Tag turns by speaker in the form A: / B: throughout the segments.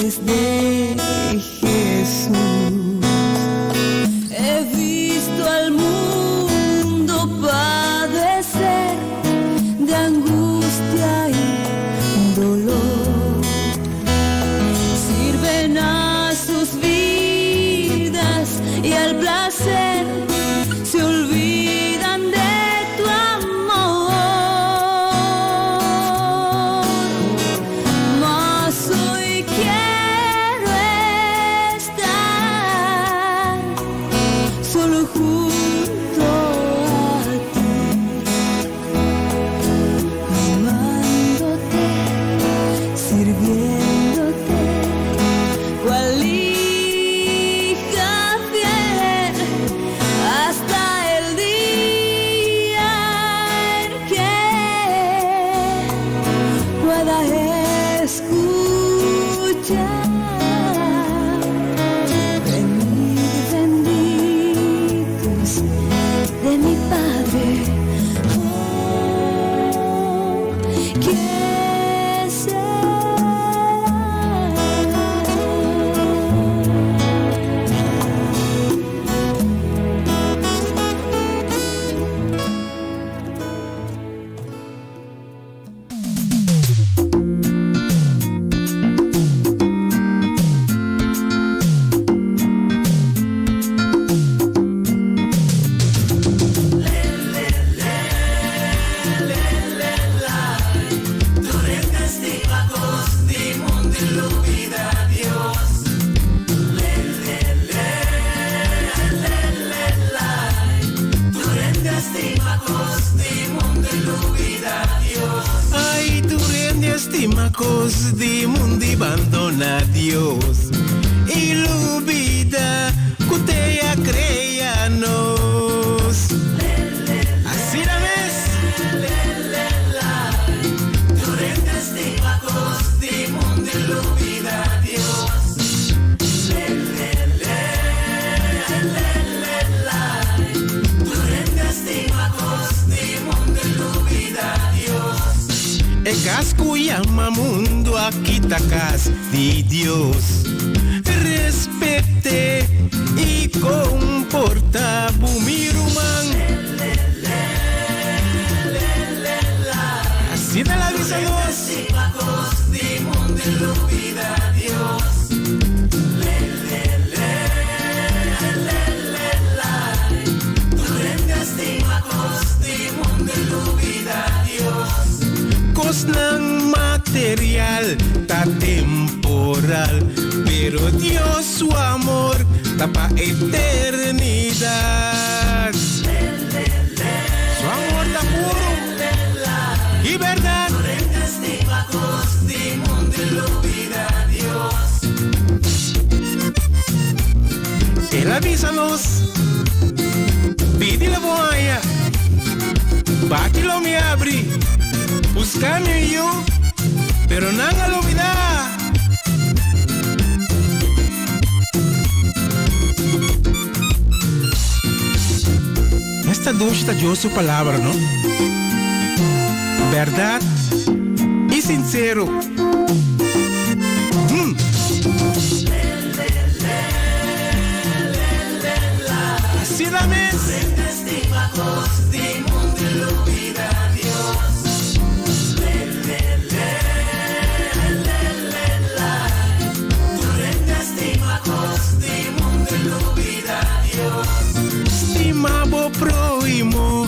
A: pies de Jesús. He visto al mundo padecer de angustia y dolor. Sirven a sus vidas y al placer se olvidan de tu amor. Mas hoy quiero estar solo junto a ti, amándote, sirviéndote, cual hija fiel, hasta el día en que pueda escuchar. Venid benditos de mi Padre. Oh, ¿qué será?
B: Ay, tur hende stima kos di mundu i bandoná Dios. I lubidá ku t'E a krea nos. Asina mes. Tur hende stima kos di mundu i lubidá Dios. Tur hende stima kos di mundu i lubidá Dios. E kas ku yama mundu aki ta kas di Dios. Respet'é i komportá bo mi ruman. Asina el a bisa nos. Kosnan material ta temporal, pero Dios su amor ta pa eternidat. Su amor ta puro i bèrdat. El a bisa nos, Pidi lo bo haña, bati lo mi abri, buska mi yu, pero nan a lubidá. Esta dushi ta Dios su palabra, no? Bèrdat i sinsero. Hmm. Asina mes. Stima bo prohimo,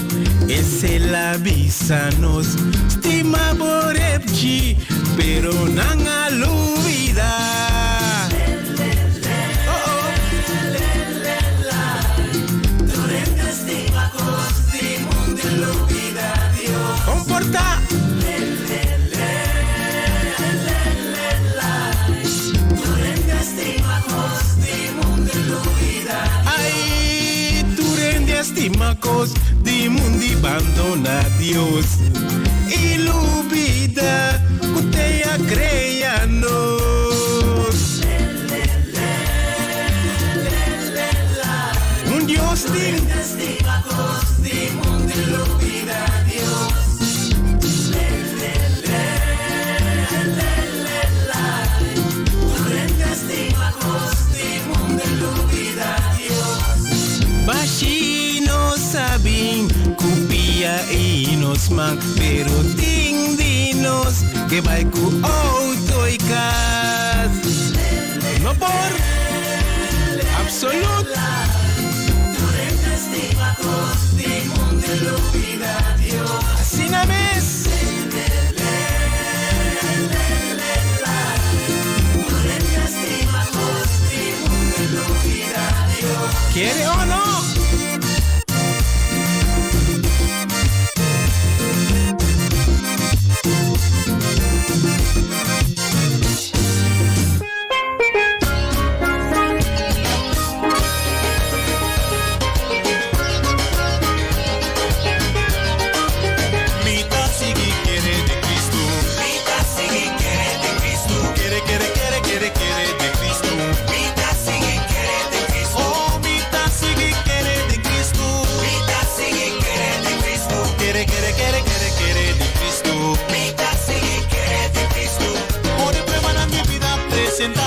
B: esei la bisa nos. Stima bo repchi, pero nan a lubida. Oh oh. Comporta. Ai, tur hende a stima kos di mundu i bandoná Dios. I lubida ku t'E a krea nos. Un Dios tin. Ke bai ku outo i kas. No por! Absolut! Asina mes! Kere o no?
C: Mi ta sigui kere den Cristo. Mi ta sigui kere den Cristo. Kere, kere, kere, kere, kere den Cristo. Mi ta sigui kere den Cristo. Oh, mi ta sigui kere den Cristo. Mi ta sigui kere den Cristo. Kere, kere, kere, kere, kere den Cristo. Mi ta sigui kere den Cristo. Ora pruebanan di bida presentá,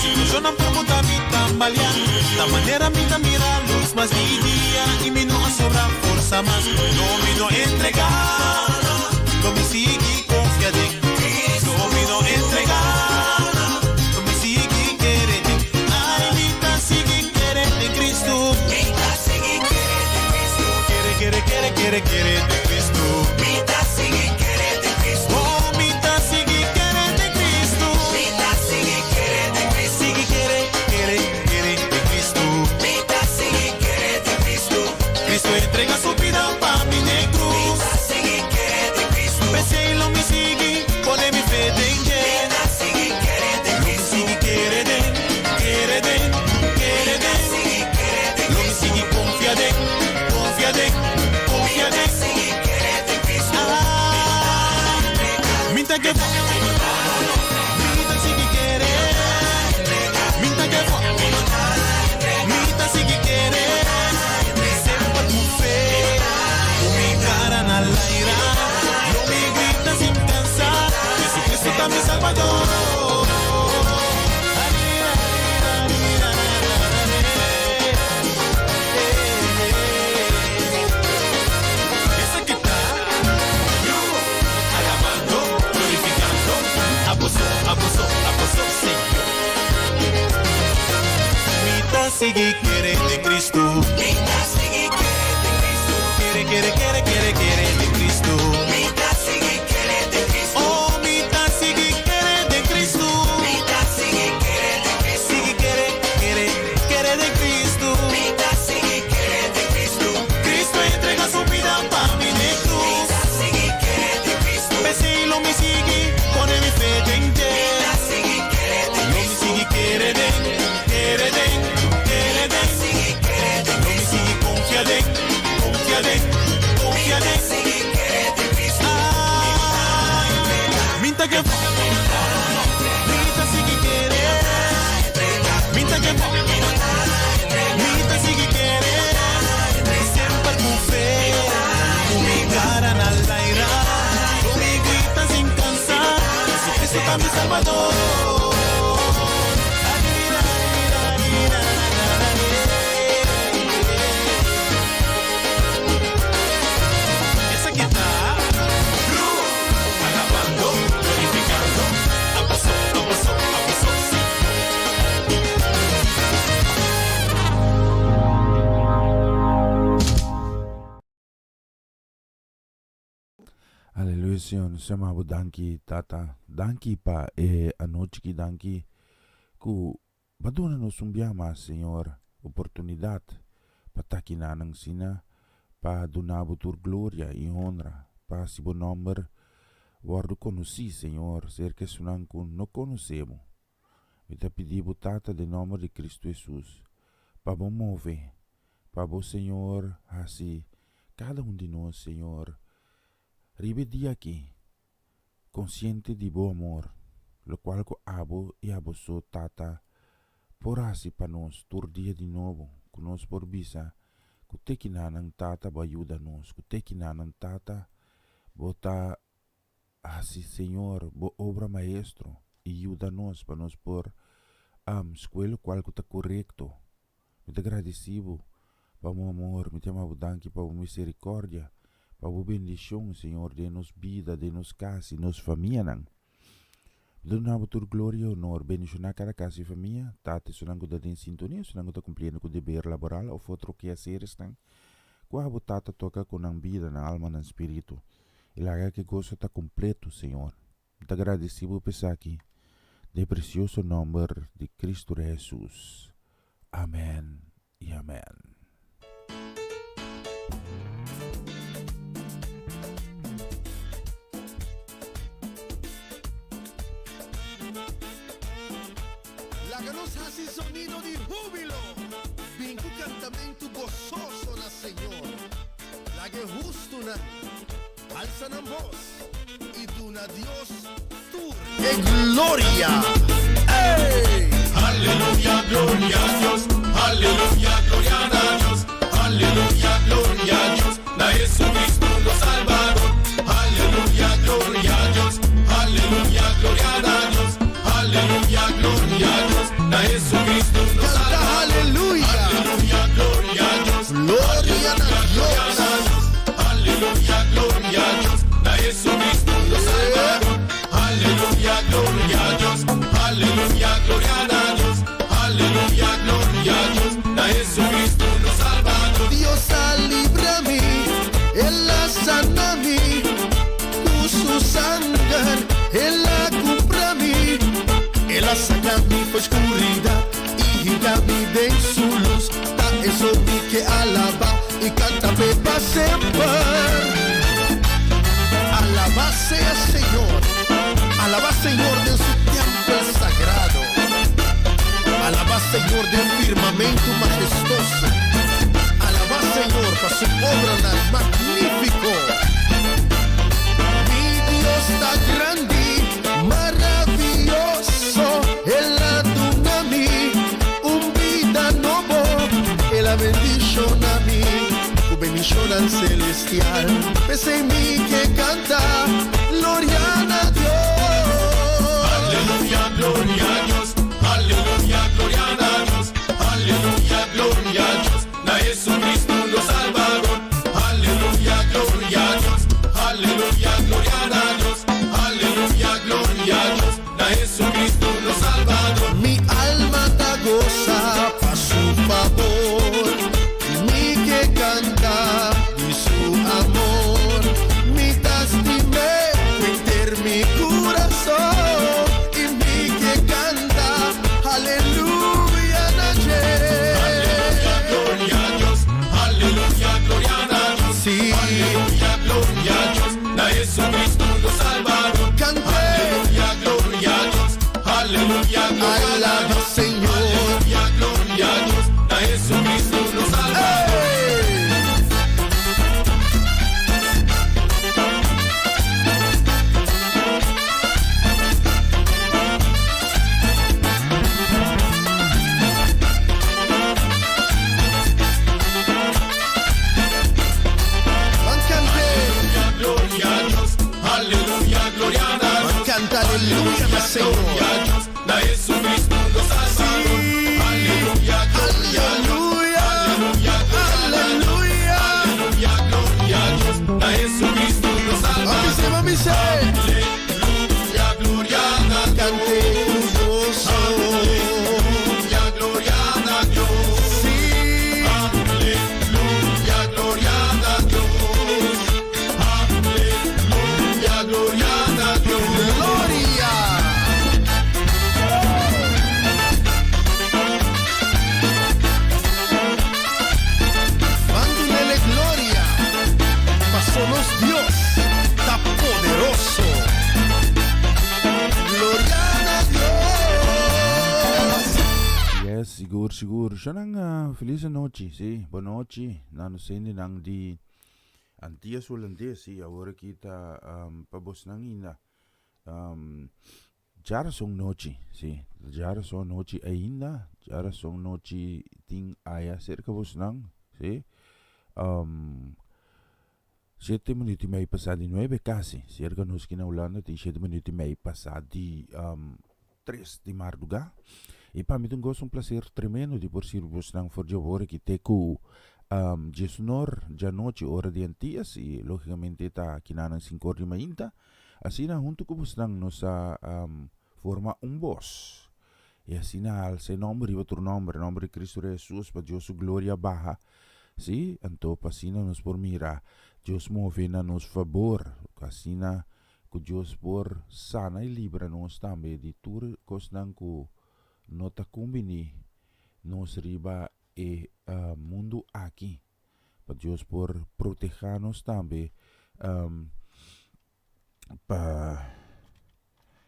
C: situacionnan por buta mi tambaleá. Ta manera mi ta mira luz mas di dia i mi no a sobra forsa mas. No mi no entregá, lo mi sigui confia den Cristo. No mi no entregá, lo mi sigui kere den. Ai, mi ta sigui kere den Cristo. Mi ta sigui kere den Cristo. Kere, kere, kere, kere, kere den Cristo. Mi ta sigui kere den Cristo. Oh, mi ta sigui kere den Cristo. Mi ta sigui kere den Cristo. Sigui kere, kere, kere den Cristo. Mi ta sigui kere den Cristo. Cristo a entrega su bida pa mi den cruz. Mi ta sigui kere den Cristo. P'esei lo mi sigui pone mi fe den dje. Mi ta sigui kere den Cristo. Lo mi sigui kere den, kere den, kere den. Mi ta sigui kere den Cristo. Lo mi sigui confia den, confia den, confia den. Mi ta sigui kere den Cristo. Mi ta give up. Mi ta sigui kere. Mi ta give up. Mi ta sigui kere. Semper ku fe. Ku mi kara na laira. Lo mi grita sin kansa. Jesucristo ta mi Salbador. Esaki ta Alabando, glorificando, abo so, abo so, abo so, Señor. Mi ta sigui kere den Cristo. Mi ta sigui kere den Cristo. Kere, kere, kere, kere, kere den Cristo. Mi ta sigui kere den Cristo. Oh, mi ta sigui kere den Cristo. Mi ta sigui kere den Cristo. Sigui kere, kere, kere den Cristo. Mi ta sigui kere den Cristo. Cristo a entrega su bida pa mi den cruz. Mi ta sigui kere den Cristo. P'esei lo mi sigui pone mi fe den dje. Mi ta sigui kere den Cristo. Lo mi sigui kere den, kere den, kere den. Mi ta sigui kere den Cristo. Lo mi sigui confia den, confia den, confia den. Mi ta sigui kere den Cristo. Ay, mi ta give up. Mi ta sigui kere. Mi ta give up. Mi ta sigui kere. Semper ku fe. Ku mi kara na laira. Lo mi grita sin kansa. Jesucristo ta mi Salbador. Esaki ta Cruz. Alabando, glorificando. Abo so, abo so, abo so, si.
D: Aleluya Señor, nos yama bo danki Tata, danki pa e anochi ki danki ku bo a duna nos un bia mas Señor oportunidad pa ta kinanan asina pa duna bo tur gloria y honra pa hasi bo nomber wordo conoci Señor cerca esunnan ku no conoce bo. Mi ta pidi bo Tata den nomber di Cristo Hesus pa bo move, pa bo Señor haci cada un di nos Señor riba e dia aki conciente di bo amor locual cu abo y abo so Tata por haci pa nos tur dia di nobo cu nos por bisa cu te kinanan Tata bo a yuda nos cu te kinanan Tata bo ta Hasi, Señor, bo obra maestro i yuda nos pa nos por skohe lokual ku ta korekto. Mi ta gradisí bo pa bo amor, mi ta yama bo danki pa bo miserikòrdia, pa bo bendishon, Señor, den nos bida, den nos kas i nos famianan. Mi ta duna Bo tur gloria i honor. Bendishoná kada kas i famia, Tata, esunnan ku ta den sintonia, esunnan ku ta kumpliendo ku deber laboral òf otro keaseresnan ku abo Tata toka ku nan bida, nan alma, nan spiritu. I laga ku e goso ta kompleto, Señor. Mi ta gradisí Bo pa esaki, den e presioso nòmber di Kristu Rei Hesus. Amèn i amèn.
E: Laga nos hasi sonido di húbilo, bin ku kantamentu gososo na Señor. Laga e hustunan alsa nan bos i duna Dios tur e gloria. Ey!
C: Aleluya, gloria a Dios, aleluya, gloria na Dios, aleluya, gloria a Dios, na Jesucristo nos Salvador. Aleluya, gloria a Dios, aleluya, gloria na Dios, aleluya, gloria a Dios, na Jesucristo nos
E: Canta
C: Salvador.
E: aleluya!
C: Aleluya, gloria a Dios,
E: Gloria na Dios!
C: Aleluya, gloria a Dios, na Jesucristo nos Salvador. Aleluya, gloria a Dios, aleluya, gloria na Dios, aleluya, gloria a Dios, na Jesucristo nos Salvador.
E: Dios a libra mi, El a sana mi, ku su sanger El a kumpra mi. El a saka mi for skuridat i hinka mi den su lus. Ta eso mi ke alabá i kanta p'e pa semper. Alabá sea Señor, alabá Señor den su tèmpel sagrado. Alabá Señor den firmamentu mahestoso. Alabá Señor pa su obranan magnífiko. Mi Dios ta grandi, maravioso, El a duna mi un bida nobo, El a bendishona mi ku bendishonnan selestial. P'esei mi ke kanta, Gloria na Dios!
C: Aleluya, gloria a Dios, aleluya, gloria na Dios, aleluya, gloria a Dios, na Jesucristo nos Salvador. Aleluya, gloria a Dios, aleluya, gloria na Dios, aleluya, gloria a Dios, na Jesucristo nos Salvador.
E: Mi alma ta gosa pa su fabor, mi ke kanta di su amor. Mi ta stim'é ku henter mi kurason, i mi ke kanta aleluya na dje.
C: Aleluya, gloria a Dios, aleluya, gloria na Dios,
E: Sí.
C: aleluya, gloria a Dios, na Jesucristo nos Salvador.
E: Kant'é.
C: Aleluya, gloria a Dios, aleluya, gloria na
E: Alaba
C: Dios,
E: Señor.
C: aleluya, gloria a Dios, na Jesucristo nos Salvador.
E: Ey! Ban kant'é.
C: Aleluya, gloria a Dios, aleluya, gloria na
E: Ban
C: Dios,
E: kanta aleluya na
C: aleluya,
E: Señor.
C: gloria a Dios, na Jesucristo nos Salvador.
E: Sí.
C: Aleluya, gloria a Dios,
E: Aleluya.
C: aleluya, gloria na Dios,
E: Aleluya.
C: aleluya, gloria a Dios, na Jesucristo nos
E: Ban
C: Salvador.
E: bis'é, ban bis'é.
C: Aleluya, gloria na
E: Kant'é
C: Dios,
E: ku goso.
C: aleluya, gloria na Dios,
E: Sí.
C: aleluya, gloria na Dios, aleluya, gloria na Dios.
E: Gloria. Ban dun'Ele gloria, paso nos Dios ta poderoso. Gloria na Dios.
D: Yes, sigur, sigur. Shonan, uh, feliz anochi, sí, bon nochi. Na nos hendenan di Antillas Hulandes, sí, awor aki ta um, pa bosnan ainda. Um, djarason nochi, sí, djarason nochi ainda, djarason nochi tin aya cerca bosnan, sí. Um, Shete minuut i mei pasá di nuebe kasi. Serka nos ki na Hulanda tin shete minuut i mei pasá di tres di mardugá. I pa mi ta un goso, un plaser tremendo di por sirbi bosnan for di awor aki te ku diesunor djanochi ora di Antillas i logicamente ta kinanan sinkor di mainta. Asina huntu ku bosnan nos a. Forma un bos. I asina alsa e nomber riba tur nomber, e nomber di Cristo Rey Jesus, pa Dios su gloria baha. Sí, anto pa asina nos por mira Dios move na nos fabor, asina ku Dios por sana i libra nos tambe di tur kosnan ku no ta kumbiní nos riba e mundu aki, pa Dios por protehá nos tambe pa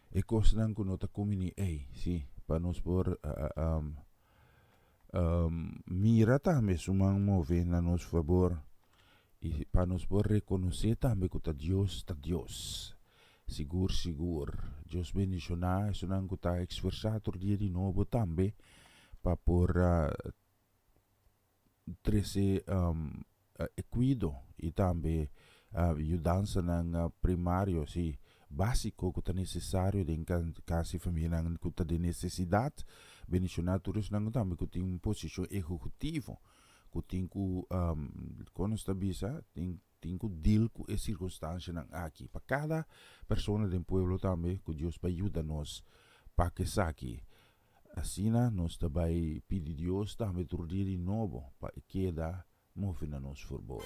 D: e kosnan ku no ta kumbiní ei, sí, pa nos por mira tambe su man move na nos fabor i pa nos por rekonosé tambe ku ta Dios ta Dios. Sigur sigur, Dios bendishoná esunnan ku ta eksforsá tur dia di nobo tambe pa por trese e kuido i tambe yudansanan primario, si, básiko ku ta nesesario den kas di famianan ku ta den nesesidat. Bendishoná tur esnan tambe ku tin un posishon ehekutivo ku tin ku, kon nos ta bisa, tin Tin ku deal ku e sirkunstanshanan aki. Pa kada persona den pueblo tambe ku Dios bai yuda nos pa ku esaki. Asina nos ta bai pidi Dios tambe tur dia di nobo pa e keda move na nos forbor.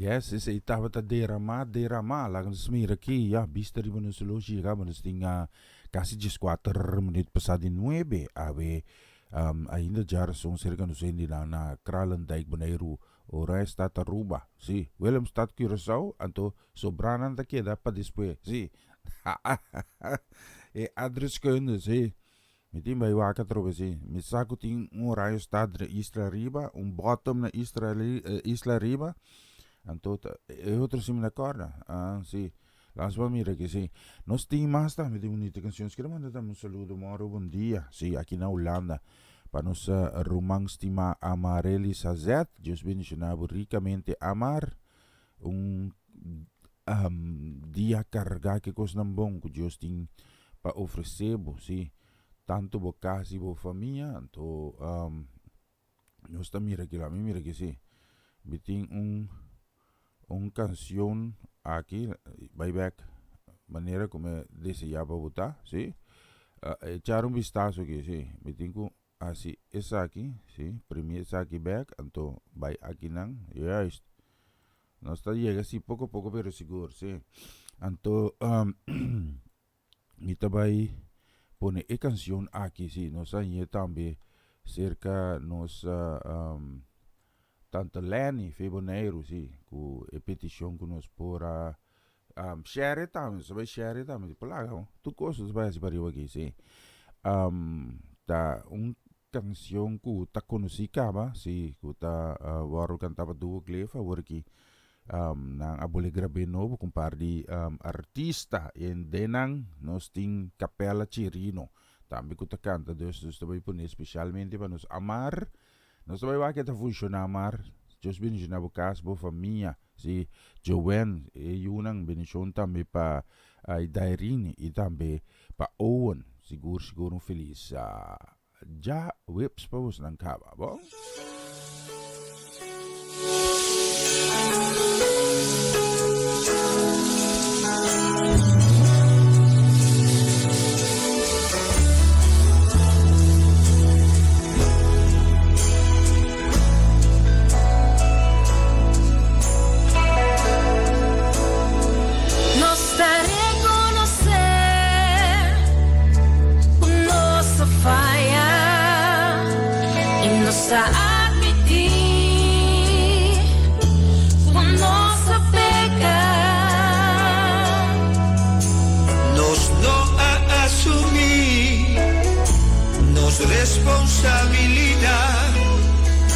D: Yes, esei tabata derama, derama. Laga nos mira aki, ya, bista riba nos horloge yega, nos tin a casi dieskuater minuut pasa di nuebe. Awe, um, ainda djarason serka nos hendenan na Kralendijk, Boneiru, Oranjestad, Aruba. Si, Willemstad, Curaçao, anto sobranan ta keda pa despues. Si, e adreskunde, si. Mi tin bai wak atrobe si. Mi sa ku tin un Oranjestad na isla riba, un bottom na isla isla riba. Anto ta e otro si mi na kòrda. Ah, si. Las bo mira aki si. Nos tin mas tambe di bunita kanshon. Nos kere manda tambe un saludo moro bon dia. Si, aki na Hulanda. Pa nos ruman stimá Amarely Sazet. Dios bendishoná bo rikamente Amar. Un dia kargá ku e kosnan bon ku Dios tin pa ofresé bo, sí, tantu bo kas i bo famia. Anto nos ta mira kila, mi mira ki sí, mi tin un un kanshon aki, bai bèk manera ku mi deseá pa bo ta, sí. Echar un bistaso aki, sí, mi tin ku hasi esaki, sí, primi esaki bèk, anto bai akinan, juist. Nos ta yega si poko poko pero sigur, sí. Anto mi ta bai pone e kanshon aki, sí. Nos a hañ'é tambe serka nos tante Lenny fe Boneiru, sí, ku e petishon ku nos por a share e tambe, nos ta bai share e tambe, por laga tur kos nos ta bai hasi pariba aki, sí. Ta un Cancion cu ta conoci caba, si, cu ta wordo canta pa Duo Cliff, awor aki nan a bole grab'é nobo cu un par di artista en den nan nos tin Capella Chirino tambe cu ta canta, dus nos ta bay pone specialmente pa nos Amar, nos ta bay wak ke ta funciona Amar, Dios bendiciona bo cas, bo famia, si, Joen, e yunan, bendicion tambe pa Dairin y tambe pa Owen, sigur sigur un feliz djaweps pa bosnan kaba, bon?
A: Nos ta rekonosé ku nos a faya i nos ta atmití ku nos a peka.
F: Nos no a asumí nos responsabilidat,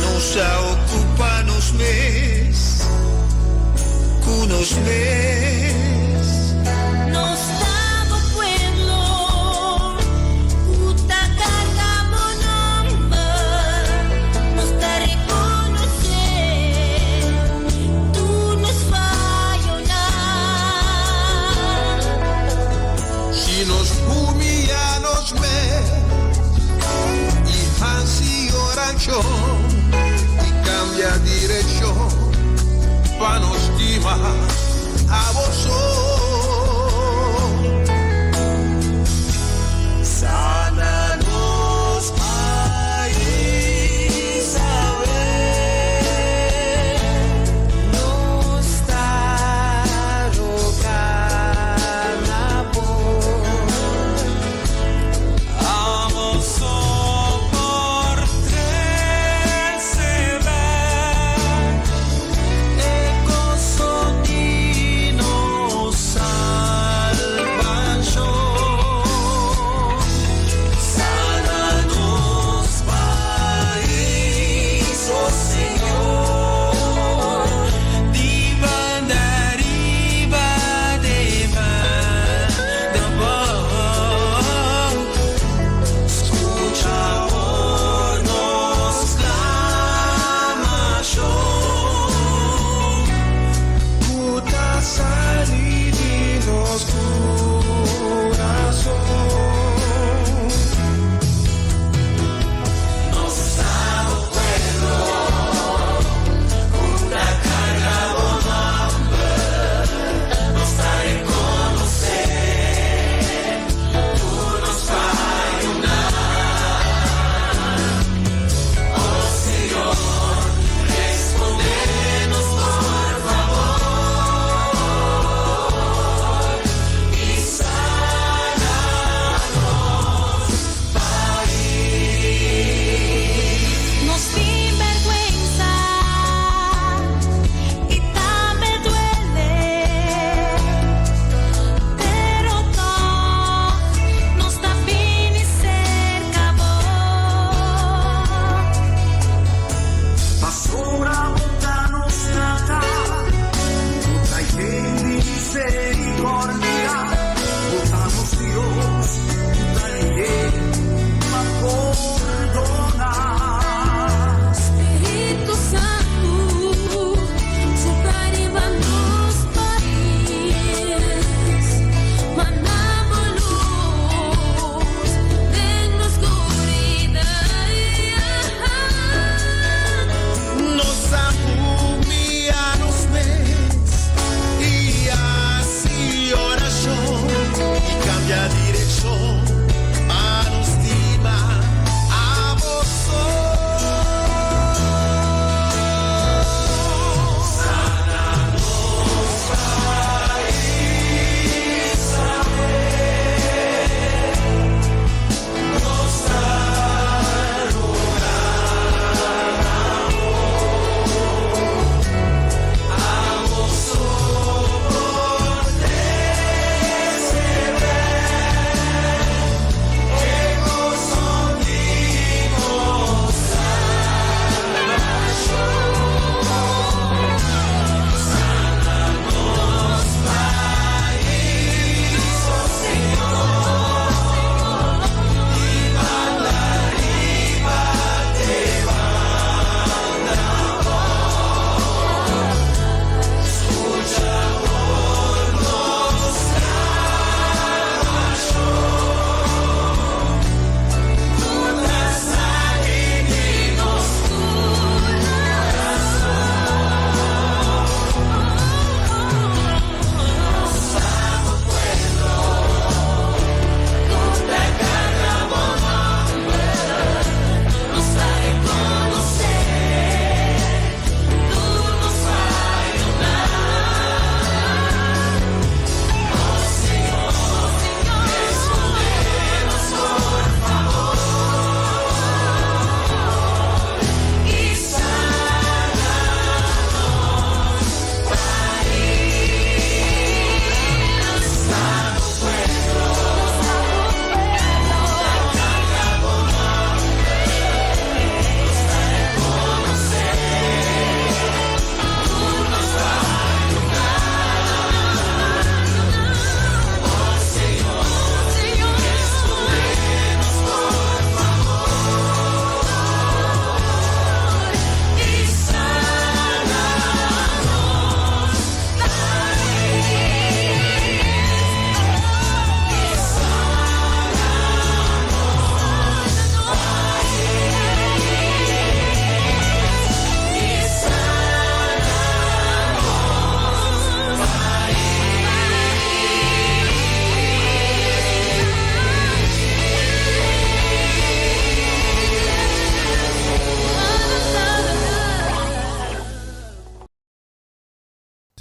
F: nos a okupá nos mes. Ku nos mes.
A: Nos ta bo pueblo ku ta karga bo nomber. Nos ta rekonosé tur nos fayonan.
F: Si nos humiyá nos mes i hasi orashon i kambia direkshon. Pa nos stima abo so. Sana nos pais awe.
A: Nos ta roga na bo.
C: Abo so por trece bek. E goso di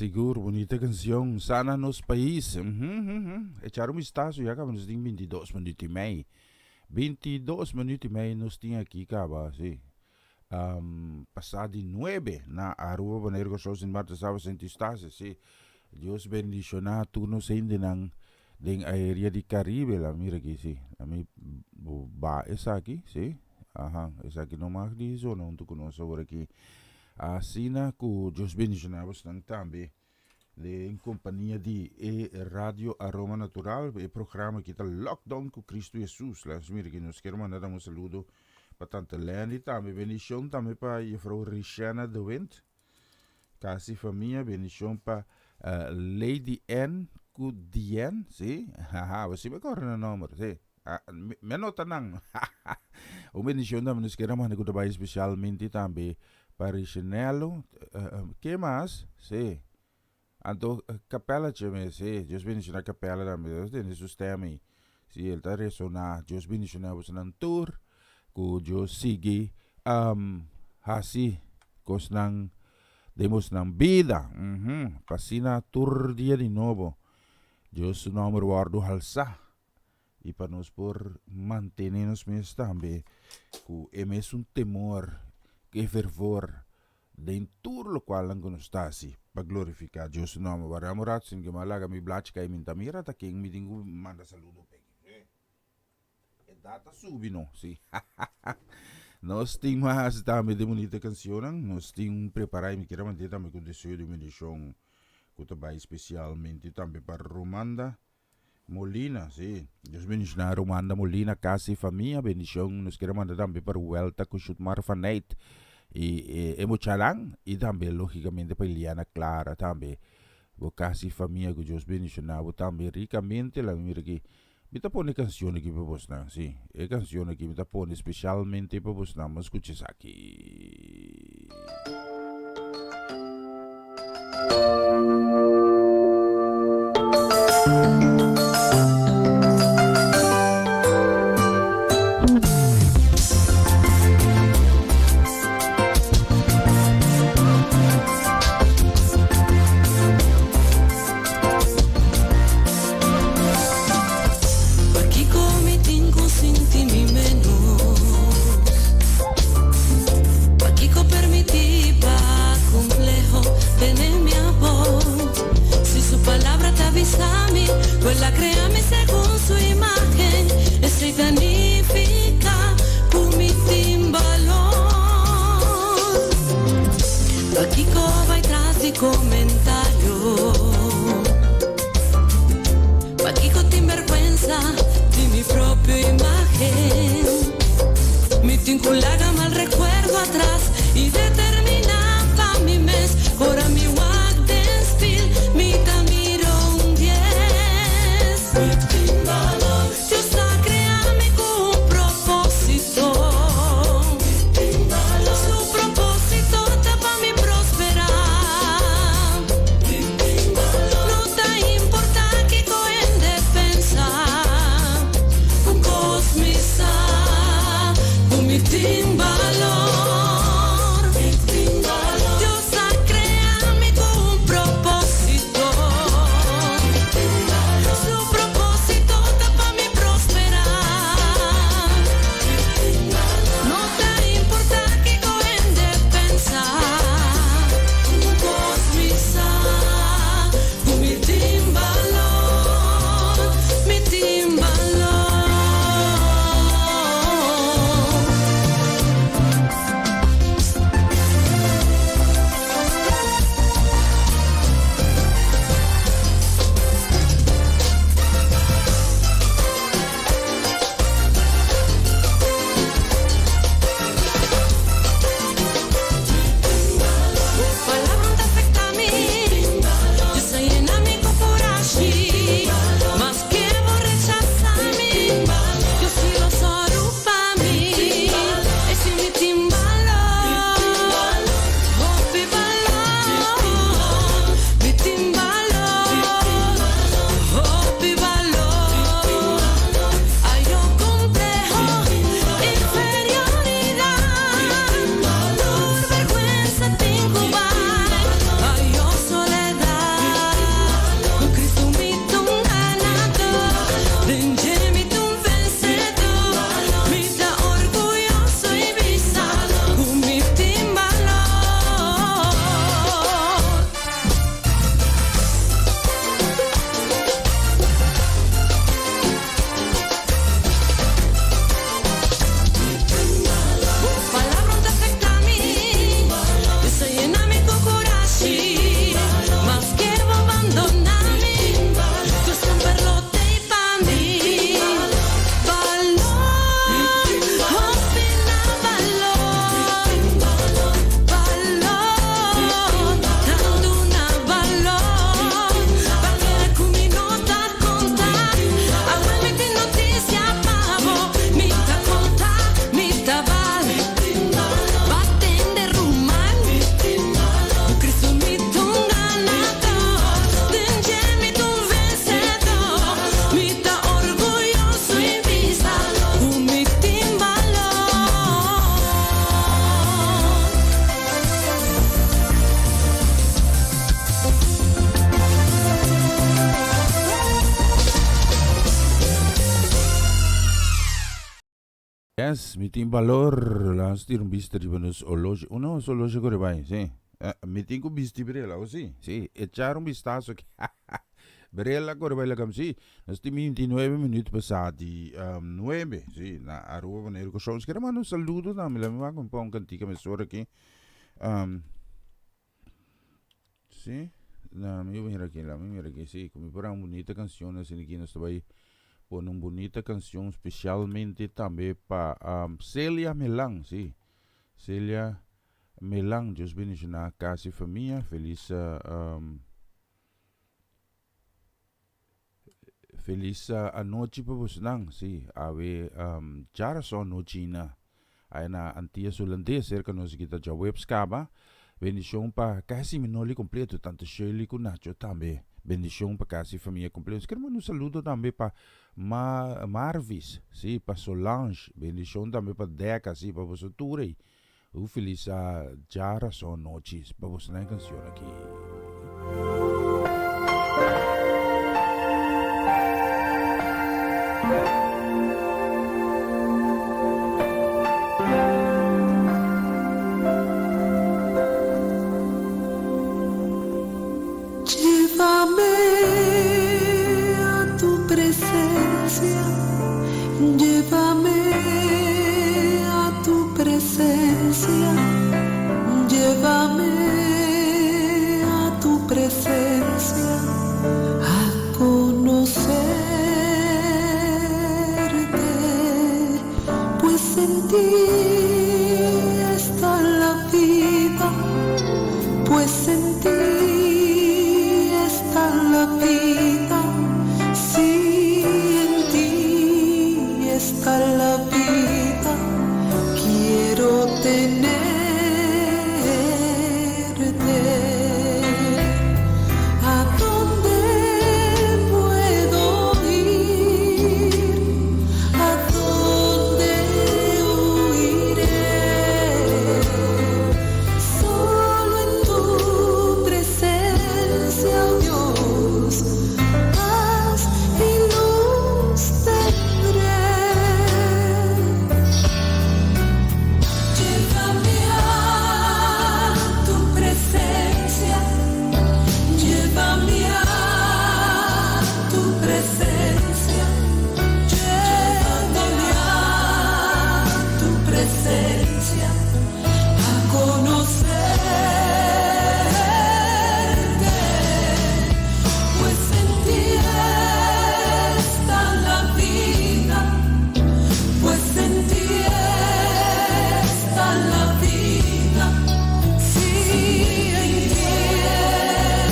D: Sigur, bunita cancion. Sana nos pais. Echar un vistazo, ya caba nos tin 22 minuut y mei. 22 minuut y mei nos tin aki caba, si. Um, pasa di 9 na Aruba, Bonaire, Curaçao, Sint Maarten, Saba, Sint Eustatius, si. Dios bendiciona tur nos hendenan den area di Caribe. La mira aki, si. La mi ba esaki, si. Aha, esaki no mag di zona hunto cu nos awor aki. Asina cu Dios bendiciona bosnan tambe den compania di e Radio Aroma Natural, e programa ki ta Lockdown cu Cristo Jesus. Laat mira ki nos kier manda dan un saludo pa Tante Lenny tambe. Bendicion tambe pa juffrouw Richana de Wind. Casi famia, bendicion pa uh, Lady N cu Dien, si? Haha, bo si me corre na nomber, si. Ah, me nota nan. Un bendicion tambe nos kier a manda cu ta bay especialmente tambe pa Richenelo. Uh, uh, ke mas? Si. Anto capella che me, si. Dios bendiciona capella tambe. Dios tende su stem ahí. Si, el ta resona. Dios bendiciona bosonan tur. Cu Dios sigui um, hasi cosnan den bosnan bida. Pa asina tur dia di nobo Dios su nomber wordo halsa. I pa nos por mantené nos mes tambe ku e mesun temor, ku e fervor den tur lokualnan ku nos ta hasi pa glorifiká Dios su nòmber. Wardá un ratu sin ke mi a laga mi blachi kai, mi ta mira ta ken mi tin ku manda saludo p'e. E data subi no, si. Nos tin mas tambe di bunita kanshonnan, nos tin prepará i mi kier a mantené tambe ku deseo di un bendishon ku ta bai spesialmente tambe pa Romanda Molina, sí. Dios bendiciona Romanda Molina, casa y famia. Bendicion nos quiere manda tambe pa Ruelta cu Shutmar van Neyt y e, e muchanan. Y tambe, logicamente, pa Iliana Clara tambe. Bo casa y famia, cu Dios bendiciona bo tambe ricamente. La mi mira aki. Mi ta pone cancion aki pa bosnan, sí. E cancion aki mi ta pone specialmente pa bosnan. Bo scucha esaki.
A: Pakiko mi tin ku sinti mi menos? Pakiko permití pa kompleho tene mi abou? Si su palabra ta bisa mi ku el a krea mi segun su imágen, esei ta nifiká ku mi tin balor. Pakiko bai tras di komentario? Pakiko tin bèrgwensa di mi propio imágen? Mi tin ku laga mal rekuerdo atras i determiná pa mi mes. Ora mi wak den spil, mi ta mira un dies. Mi tin balor. Dios a krea mi ku un propósito. Mi tin balor. Su propósito ta pa mi prosperá. No ta importá kiko hende pensa.
D: Yes, mi tin balor. Laat tira un bista riba nos horloge. Uno nos horloge corre bai, sí. Eh, mi tin ku bisti brela, o sí? Sí, echar un vistazo aquí. Brela corre bai lakam, sí. Nos tin 29 minuut pasá di um, 9, sí, na Aruba, Bonaire, Kòrsou. Nos quiere manda un saludo tambe. Laat mi wak un pon cantica mesora aquí. Um, Sí, na mi mira aquí, la mi mira aquí, sí, ku mi por un bunita canción así aquí nos ta bai pone un bunita canción especialmente tambe pa um, Celia Melan, sí. Celia Melan, Dios bendiciona casa y familia, feliz uh, um, Feliz anochi pa bosnan, sí, awe um, djarason anochi na aya na Antillas Hulandes cerca nos kita djaweps caba. Bendicion pa casi Minoli completo, tanto Shirley cu Nacho tambe. Bendicion pa casi famia completo. Nos quier manda un saludo tambe pa Ma Marvis, sí, pa Solange. Bendicion tambe pa Deca, sí, pa boso tur ey. Un feliz djarason nochi pa boso na e cancion aki.
A: Llévame a tu presencia, llévame a tu presencia, llévame a tu presencia a conocerte, pues en ti está la vida, pues en ti está la vida, sí, en ti está la vida, quiero tenerte. ¿A dónde puedo ir? ¿A dónde huiré? Solo en tu presencia, oh Dios, paz y luz tendré. Llévame a tu presencia, llévame a tu presencia, llévame a tu presencia a conocerte, pues en ti está la vida, pues en ti está la vida, sí, en ti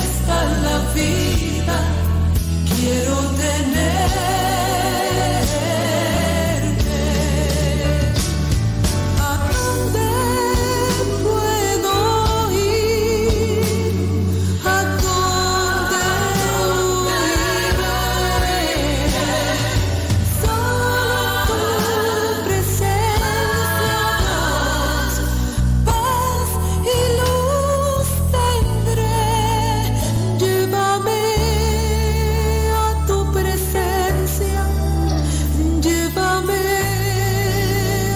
A: está la vida, quiero tenerte. ¿A dónde puedo ir? ¿A dónde huiré? Solo tu presencia, Dios, paz y luz tendré. Llévame a tu presencia, llévame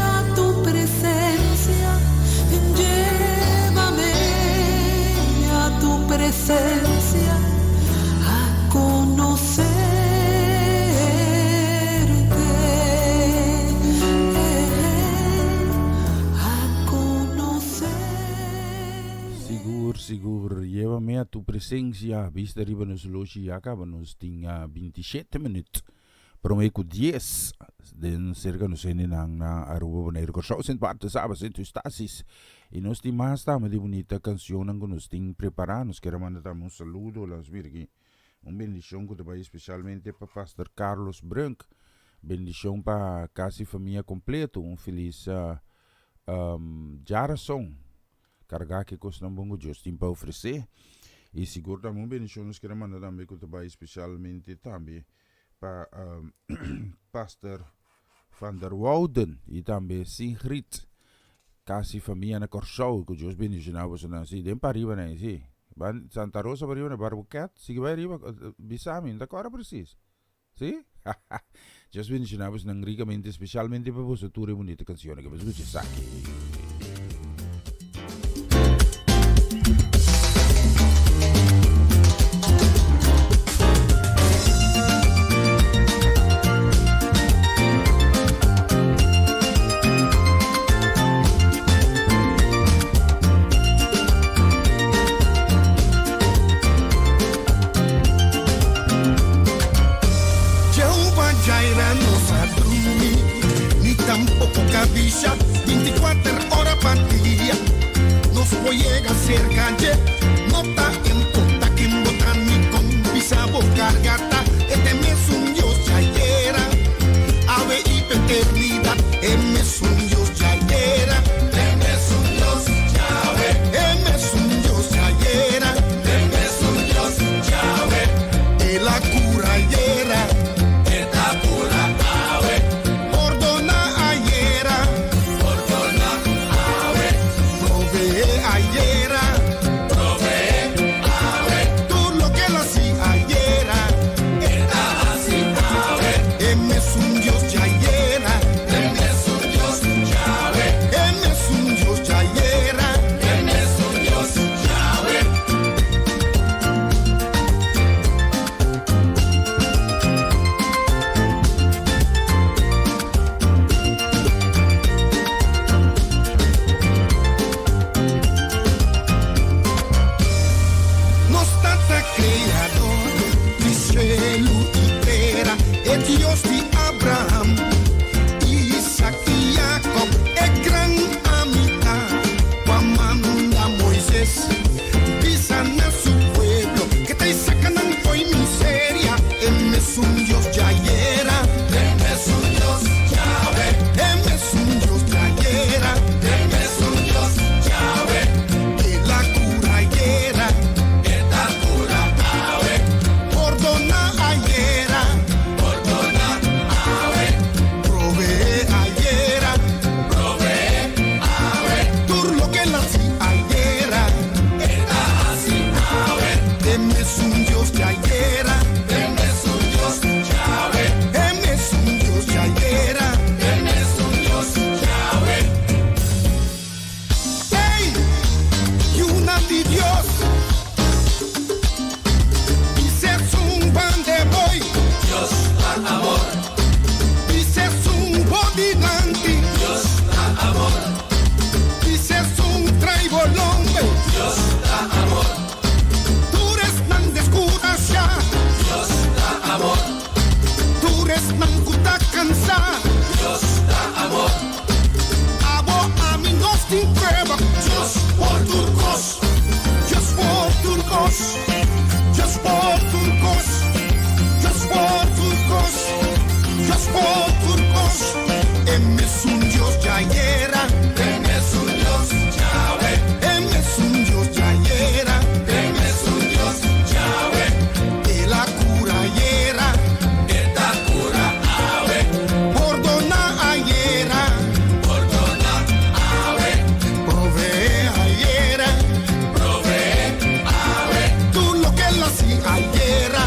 A: a tu presencia, llévame a tu presencia a conocerte, a conocer.
D: Sigur, sigur. Llévame a tu presencia. Bista riba nos loshi ya caba nos tin 27 minuut. Prome cu 10 den cerca nos hendenan na Aruba, Bonaire, Kòrsou, Sint Maarten, Saba, Sint Eustatius. Y nos tin mas tambe di bunita cancionnan cu nos tin prepara. Nos kier a manda tambe un saludo, laat nos mira aki, un bendicion cu ta bay especialmente pa Pastor Carlos Brunk. Bendicion pa casi famia completo. Un feliz um, djarason. Carga ki cosnan bon cu Dios tin pa ofrece. Y sigur tambe un bendicion nos kier a manda tambe cu ta bay especialmente tambe pa um, Pastor van der Wouden y tambe Sigrid. Casi famia na Kòrsou, cu Dios bendiciona bosonan. Si, den pariba na si. Ban Santa Rosa pariba na Barbuquet, sigui bay riba, bisa mi, no ta acorda precies. Sí? Dios bendiciona bosnan ricamente, especialmente pa boso tur e bunita cancionnan que bo escucha esaki.
F: Jehovah Jireh no sa drumi, ni tampoco cabisha, 24 ora pa dia. Nos por yega cerca dje, no ta importa ken bo ta ni con pisa bo carga ta, e ta e mesun Dios djayera, awe y pa eternidad, e mesun Dios djayera, e mesun Dios djawe, e mesun Dios djayera, e mesun Dios djawe, el a cura ayera, e ta cura awe, pordona ayera, pordona awe, provee ayera, provee awe, tur loke el a haci ayera, e ta haci awe, e mesun Dios djayera, e mesun Dios djawe, e mesun Dios djayera, e mesun Dios djawe. Nos Tata Creador di cielo y tera, e Dios di Abraham, Isaac y Jacob, e gran amita, cu a manda Moises bisa na su pueblo que ta saca nan fo'i miseria, e mesun Dios djayera, e mesun Dios djawe, e mesun Dios djayera, e mesun Dios djawe, el a cura ayera, e ta cura awe, pordona ayera, pordona awe, provee ayera, provee awe, tur loke el a haci ayera, e ta haci awe, e mesun Dios djayera, e mesun Dios djawe, e mesun Dios djayera, e mesun Dios djawe. Ey, yunan di Dios, bisa esun band'e boy.
C: Dios ta amor.
F: Bisa esun bo dilanti.
C: Dios ta amor.
F: Bisa esun trai bo lombe.
C: Dios ta amor.
F: Tur esnan descurashá.
C: Dios ta amor.
F: Tur esnan cu ta cansá.
C: Dios ta amor.
F: Abo, ami, nos tin prueba. Dios por tur cos. Dios por tur cos. Dios por tur cos. Dios por tur cos. Dios por tur cos. E mesun Dios djayera.
C: E mesun Dios djawe.
F: E mesun Dios djayera.
C: E mesun Dios djawe.
F: El a cura ayera.
C: E ta cura awe.
F: Pordona ayera.
C: Pordona awe.
F: Provee ayera.
C: Provee awe.
F: Tur loke el a haci ayera.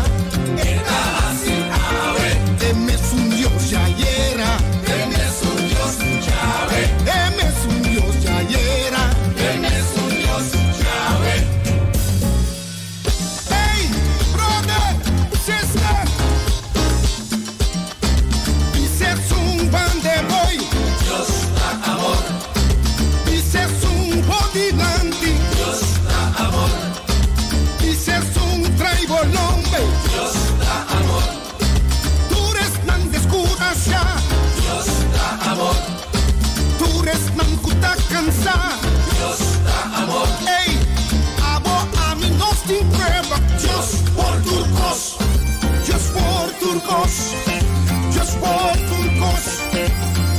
C: E ta haci awe.
F: E mesun Dios djayera.
C: E mesun Dios djawe.
F: E mesun Dios djayera.
C: E mesun Dios djawe.
F: Hey, brother, sister. Bisa esun band'e boy.
C: Dios ta amor.
F: Bisa esun bo dilanti.
C: Dios ta amor.
F: Bisa esun trai bo lombe.
C: Dios ta amor.
F: Tur esnan descurashá.
C: Dios ta amor.
F: Tur esnan cu ta cansá.
C: Dios ta amor.
F: Ey, abo, ami, nos tin prueba. Dios por tur cos. Dios por tur cos. Dios por tur cos.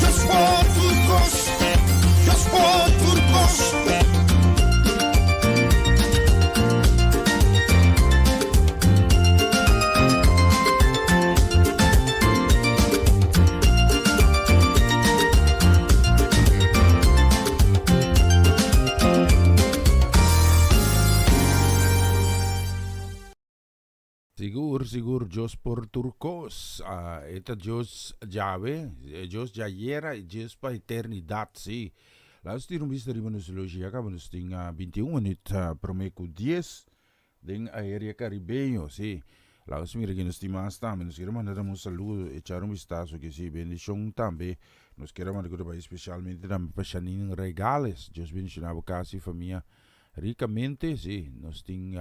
F: Dios por tur cos. Dios por tur cos.
D: Sigur, sigur. Dios por tur kos. E ta Dios djawe, e Dios djayera i Dios pa eternidat, sí. Laat nos tira un bista riba nos loshi, ya kaba nos tin 21 minuut prome ku 10 den aerea karibeño, sí. Laat nos mira kin nos tin mas tambe. Nos kier manda tambe un saludo, echar un vistazo aki, sí. Bendishon tambe. Nos kier a manda ku ta bai especialmente tambe pa Shanine Regales. Dios bendiciona bo casa y famia ricamente, sí. Nos tin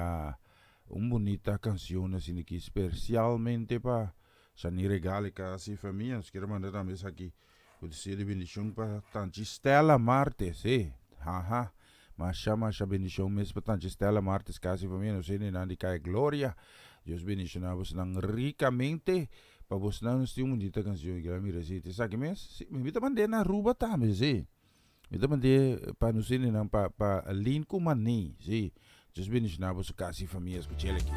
D: Un bunita cancion asina aki specialmente pa Shani Regale casa y famia. Nos kier manda tambe esaki cu ta ser di bendicion pa Tanchi Stella Martes eh haha masha masha bendicion mes pa Tanchi Stella Martes casa y famia. Nos hendenan di Caya Gloria Dios bendiciona bosnan ricamente. Pa bosnan nos tin un bunita cancion aki. Mira si ta esaki mes si mi ta mand'e na Aruba tambe si. Mi ta mand'é pa nos hendenan pa pa Lin ku Mané, sí. Dios bendishoná boso kas i famia, skuch'el aki.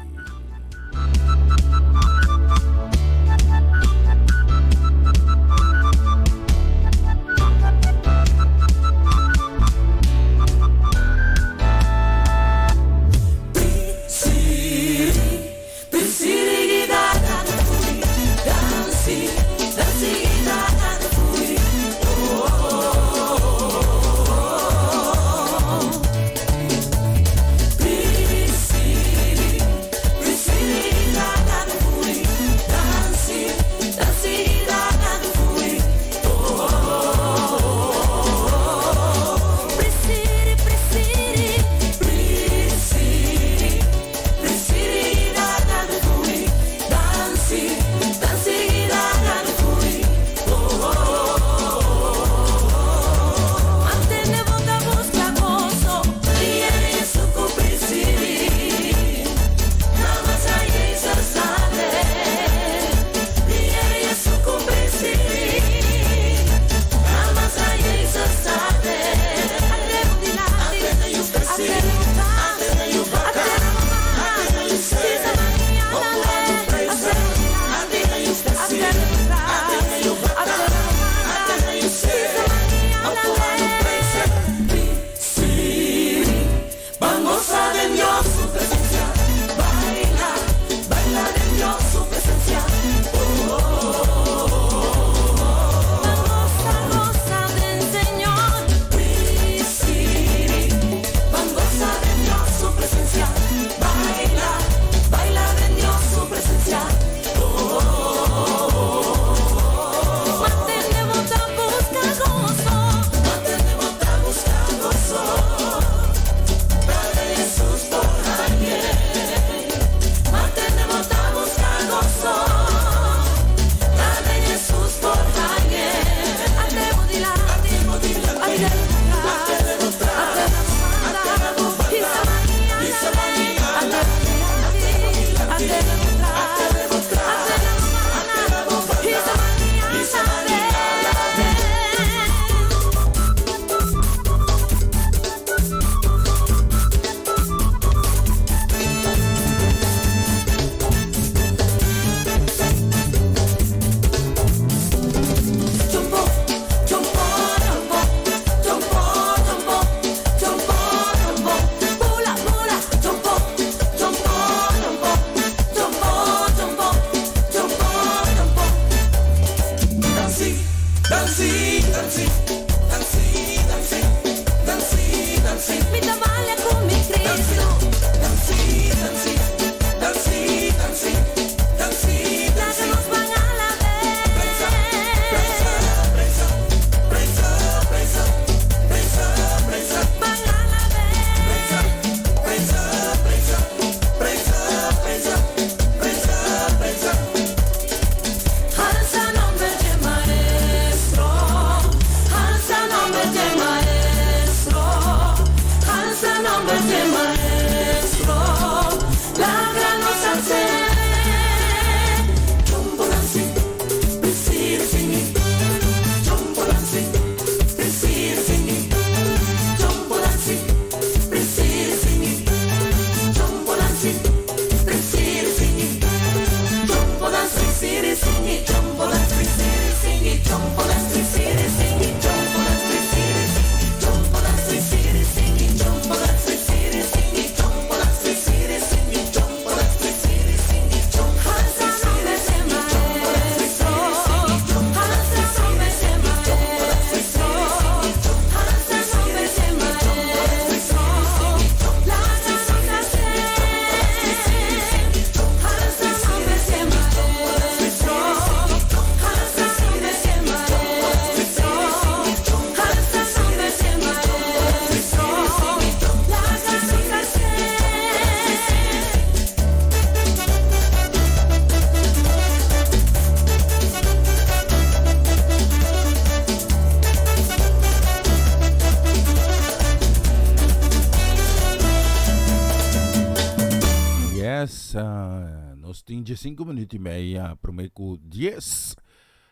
D: mes. Nos tin 15 minuut y meia prome cu 10.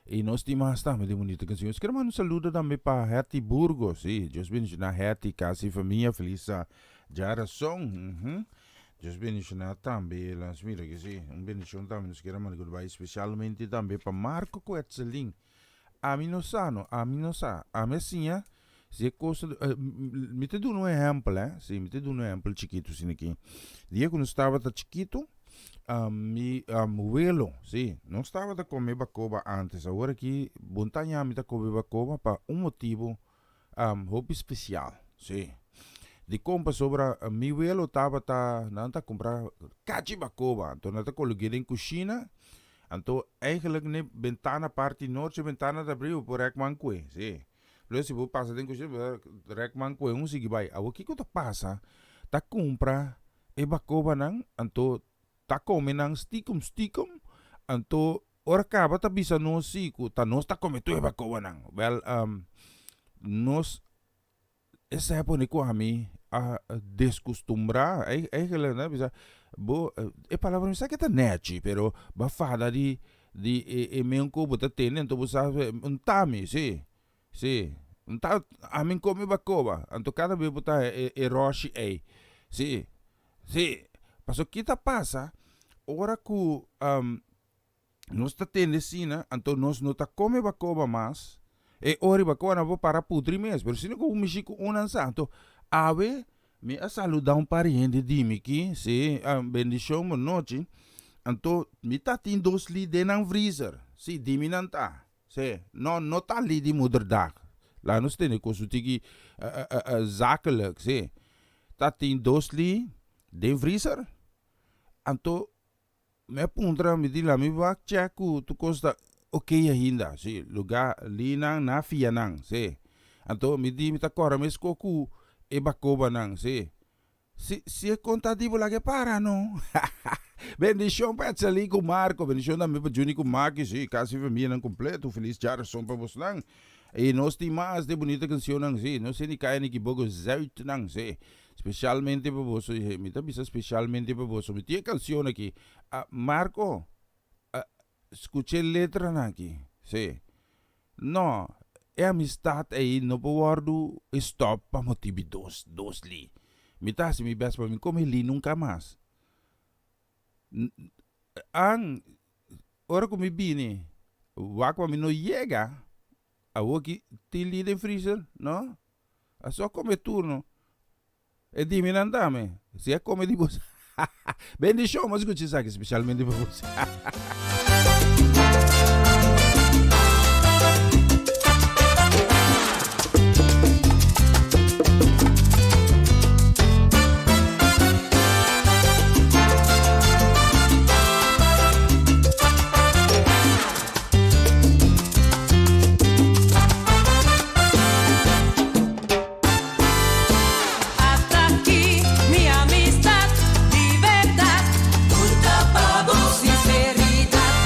D: Y nos tin mas tambe di bonita canción. Nos quiero manda un saludo tambe pa Hetty Burgos. Sí, Dios bendiciona Hetty, casa y familia. Feliz djarazon. Dios bendiciona tambe. Las mira que sí. Un bendición tambe. Nos quiero manda goodbye especialmente tambe pa Marco Quetzalin. Ami no sa no, ami no sa. Ami a siña si e kos ta, mi ta duna un ehèmpel eh, si mi ta duna un ehèmpel chikitu asina aki. Dia ku nos tabata chikitu, mi welo, si, nos tabata kome bakoba ántes, awor aki bontaña mi ta kome bakoba pa un motibu hopi spesial, si. Dikon? Pasobra mi welo tabata, nan ta kumpra kachi bakoba, anto nan ta kolog'é den kushina. Anto eigenlijk ne bentana parti noord si bentana ta abri bo por rek man kue, si. Luego si bo pasa den kushina bo ta rek man kue un sigui bai. Awor kiko ta pasa? Ta kumpra e bakobanan anto ta kome nan stikum stikum anto ora kaba ta bisa nos si ku ta nos ta kome tur e bakobanan. Wel nos Esei a pone ku ami a deskustumbrá. Eigenlijk nan a bisa, bo, e palabra mi sa ke ta nèchi, pero bo a fada di di e e men ku bo ta tende, anto bo sa un tami, si, si, un ta ami kome bakoba, anto kada bes bo ta e e ròshi ei, si, si, pasobra ki ta pasa ora ku Nos ta tende asina, anto nos no ta come bacoba mas. E ora bacoba nan por para putri mes, pero sino cu mishi cu un nan sa. Anto, awe mi a saluda un par di hende di mi ki, si, bendicion, bon nochi. Anto, mi ta tin dos li den nan freezer. Si, di mi nan ta. Si, no, no ta li di moederdag. Laat nos tende cos un tiki zakelijk, si. Ta tin dos li den freezer. Anto, Mi a puntra, mi di la mi wak check ku tur kos ta ok ainda, si, luga linan na fia nan, si. Anto mi di mi ta kòrda meskos ku e bakobanan, si. Si, si e konta di bo laga e para no. Bendishon pa Etzeli ku Marco, bendishon tambe pa Juni ku Maki, si, kasi famianan kompleto, felis djarason pa bosnan. I nos tin mas di bunita kanshonnan, si, no se ni kaya ni kiboko zuidnan, si. Specialmente pa boso, y mi ta bisa specialmente pa boso. Mi tin e cancion aki. Ah, Marco, ah, scucha e letranan aki. Sí. No, e amistad ey no por wordo stop pa motibi dos, dos li. Mi ta haci mi best pa mi come li nunca mas. An, ora cu mi bini, wak pa mi no yega, Awoki tin li den freezer? No. A so come turno. E di mi nan dame. Si a come di bo. Bendicion, mos escucha esaki specialmente pa bo.
A: Ata aki mi amistad di berdad. Tur ta pa bo sinceridad.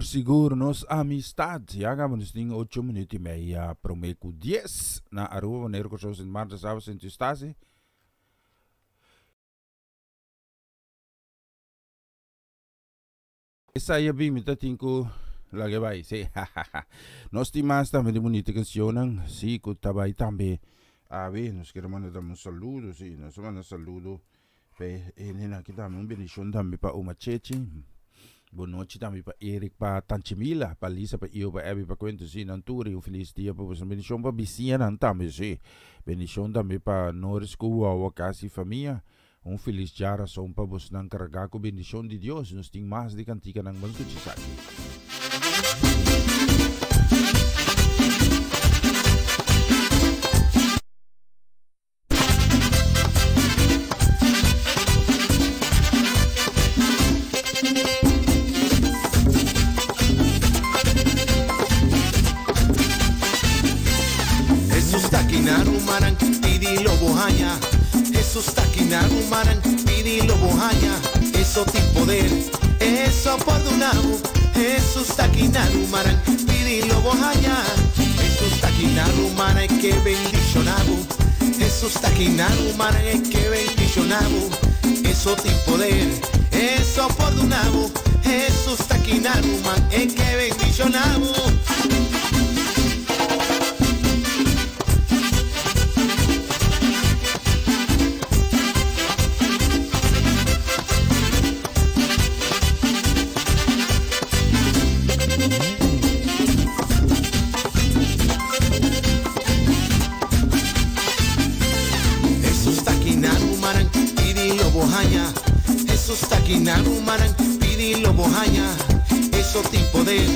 D: Sigur sigur nos amistad. Ya caba nos tin ocho minuut y meia prome cu dies na Aruba, Bonaire, Corsou, Sint Maarten, Saba, Sint Eustatius. Esai a bin mi ta tin cu laga e bai si Nos tin mas tambe di bunita cancionnan si cu ta bai tambe awe nos kier manda tambe un saludo si nos a manda saludo pa e hendenan aki tambe un bendicion tambe pa Oma Chechi bon nochi tambe pa Eric pa Tanchi Mila pa Lisa pa Io pa Abby pa Quentin si nan tur y un feliz dia pa boso bendicion pa bisiñanan tambe si bendicion tambe pa Noris cu Wawa casi famia Un felis djarason pa bosnan kargá ku bendishon di Dios. Nos tin mas di kantikanan ban skucha esaki.
E: Hesus ta aki na rumannan, pidi lo bo haña. Hesus ta aki na rumannan, pidi lo bo haña. Eso tin poder, eso por duna bo. Hesus ta aki na rumannan, pidi lo bo haña. Hesus ta aki na rumannan, e ke bendiciona bo. Hesus ta aki na rumannan, e ke bendiciona bo. Eso tin poder, eso por duna bo. Hesus ta aki na ruman, e ke bendiciona bo. Hesus ta aki na rumannan, pidi lo bo haña. Hesus ta aki na rumannan, pidi lo bo haña. Eso tin poder,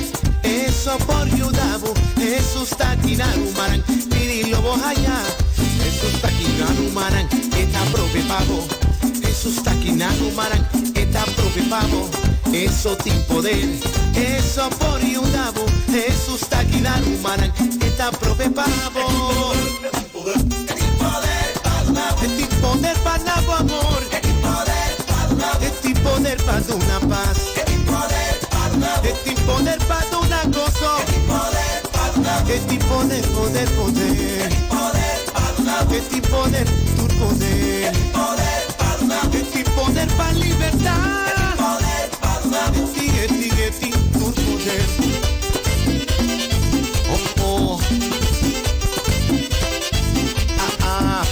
E: eso por yuda bo. Hesus ta aki na rumannan, pidi lo bo haña. Hesus ta aki na rumannan, e ta prove pa bo. Hesus ta aki na rumannan, e ta prove pa bo. Eso tin poder, eso por yuda bo. Hesus ta aki na rumannan, e ta prove pa bo. E tin poder pa na bo amor. E tin poder pa duna pas. E tin poder pa duna goso. E tin poder, poder, poder. E tin poder, tur poder. E tin poder pa libertá. E tin, e tin, e tin tur poder. Oh, oh. Ah, ah.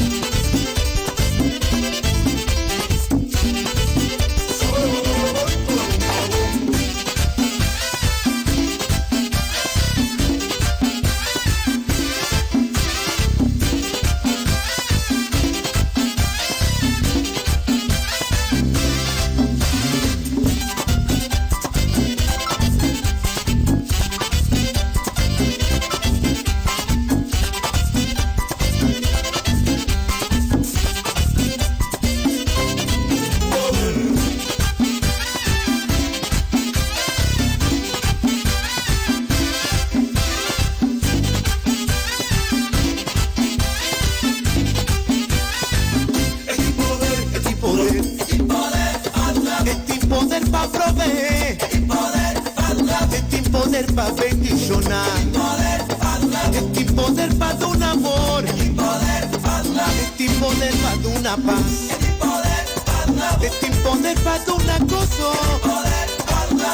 E: E tin poder pa proveé. E tin poder pa bendishoná. E tin poder pa duna amor. E tin poder pa duna pas. E tin poder pa duna goso.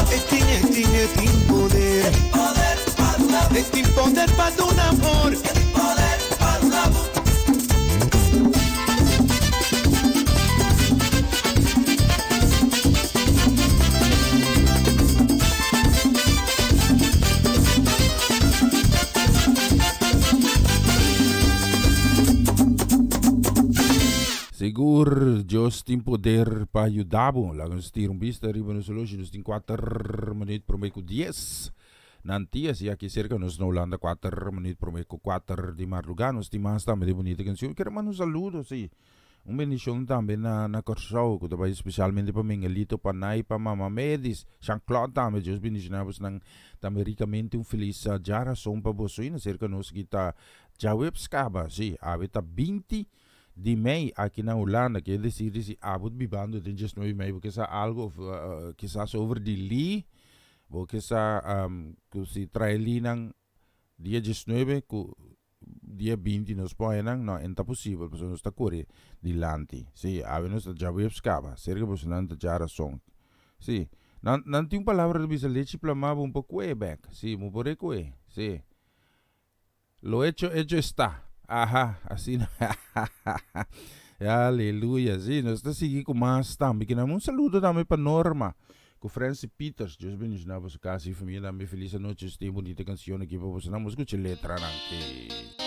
E: E tin, e tin, e tin poder. E tin poder pa duna amor.
D: Sigur Dios tin poder pa yuda bo. Laga nos tira un bista riba nos horloge. Nos tin kuater minuut prome ku dies. Nan tia si aki serka nos na Hulanda kuater minuut prome ku kuater di mardugá. Nos tin mas tambe di bunita kanshon. Kere manda un saludo si. Un bendishon tambe na na Kòrsou ku ta bai spesialmente pa Mengelito, pa Nay, pa Mama Medis, Jean Claude tambe. Dios bendishoná bosnan tambe rikamente. Un felis djarason pa boso. I na serka nos ki ta djaweps kaba si. Awe ta binti di mei aki na Hulanda. Kier desir di si abo ta bibando den diesnuebe mei bo ke sa algo of kisas over di li. Bo ke sa ku si trae linan dia diesnuebe ku dia binti nos por haña nan? No, e no ta posibel pasobra nos ta kore dilanti. Sí, awe nos ta djaweps kaba. Serka bosonan ta djarason. Sí, nan nan tin un palabra ta bisa lechi plamá bo un por kue bèk. Sí, bo por rekue. Sí. Lo hecho, hecho está. Aha, asina. Aleluya. Sí, nos ta sigui ku mas tambe. Kinan un saludo tambe pa Norma, ku Francy Peters. Dios bendiciona boso casa y familia tambe. Feliz anochi. Nos tin bunita cancion aki pa boso. Nan bo scucha letranan ki.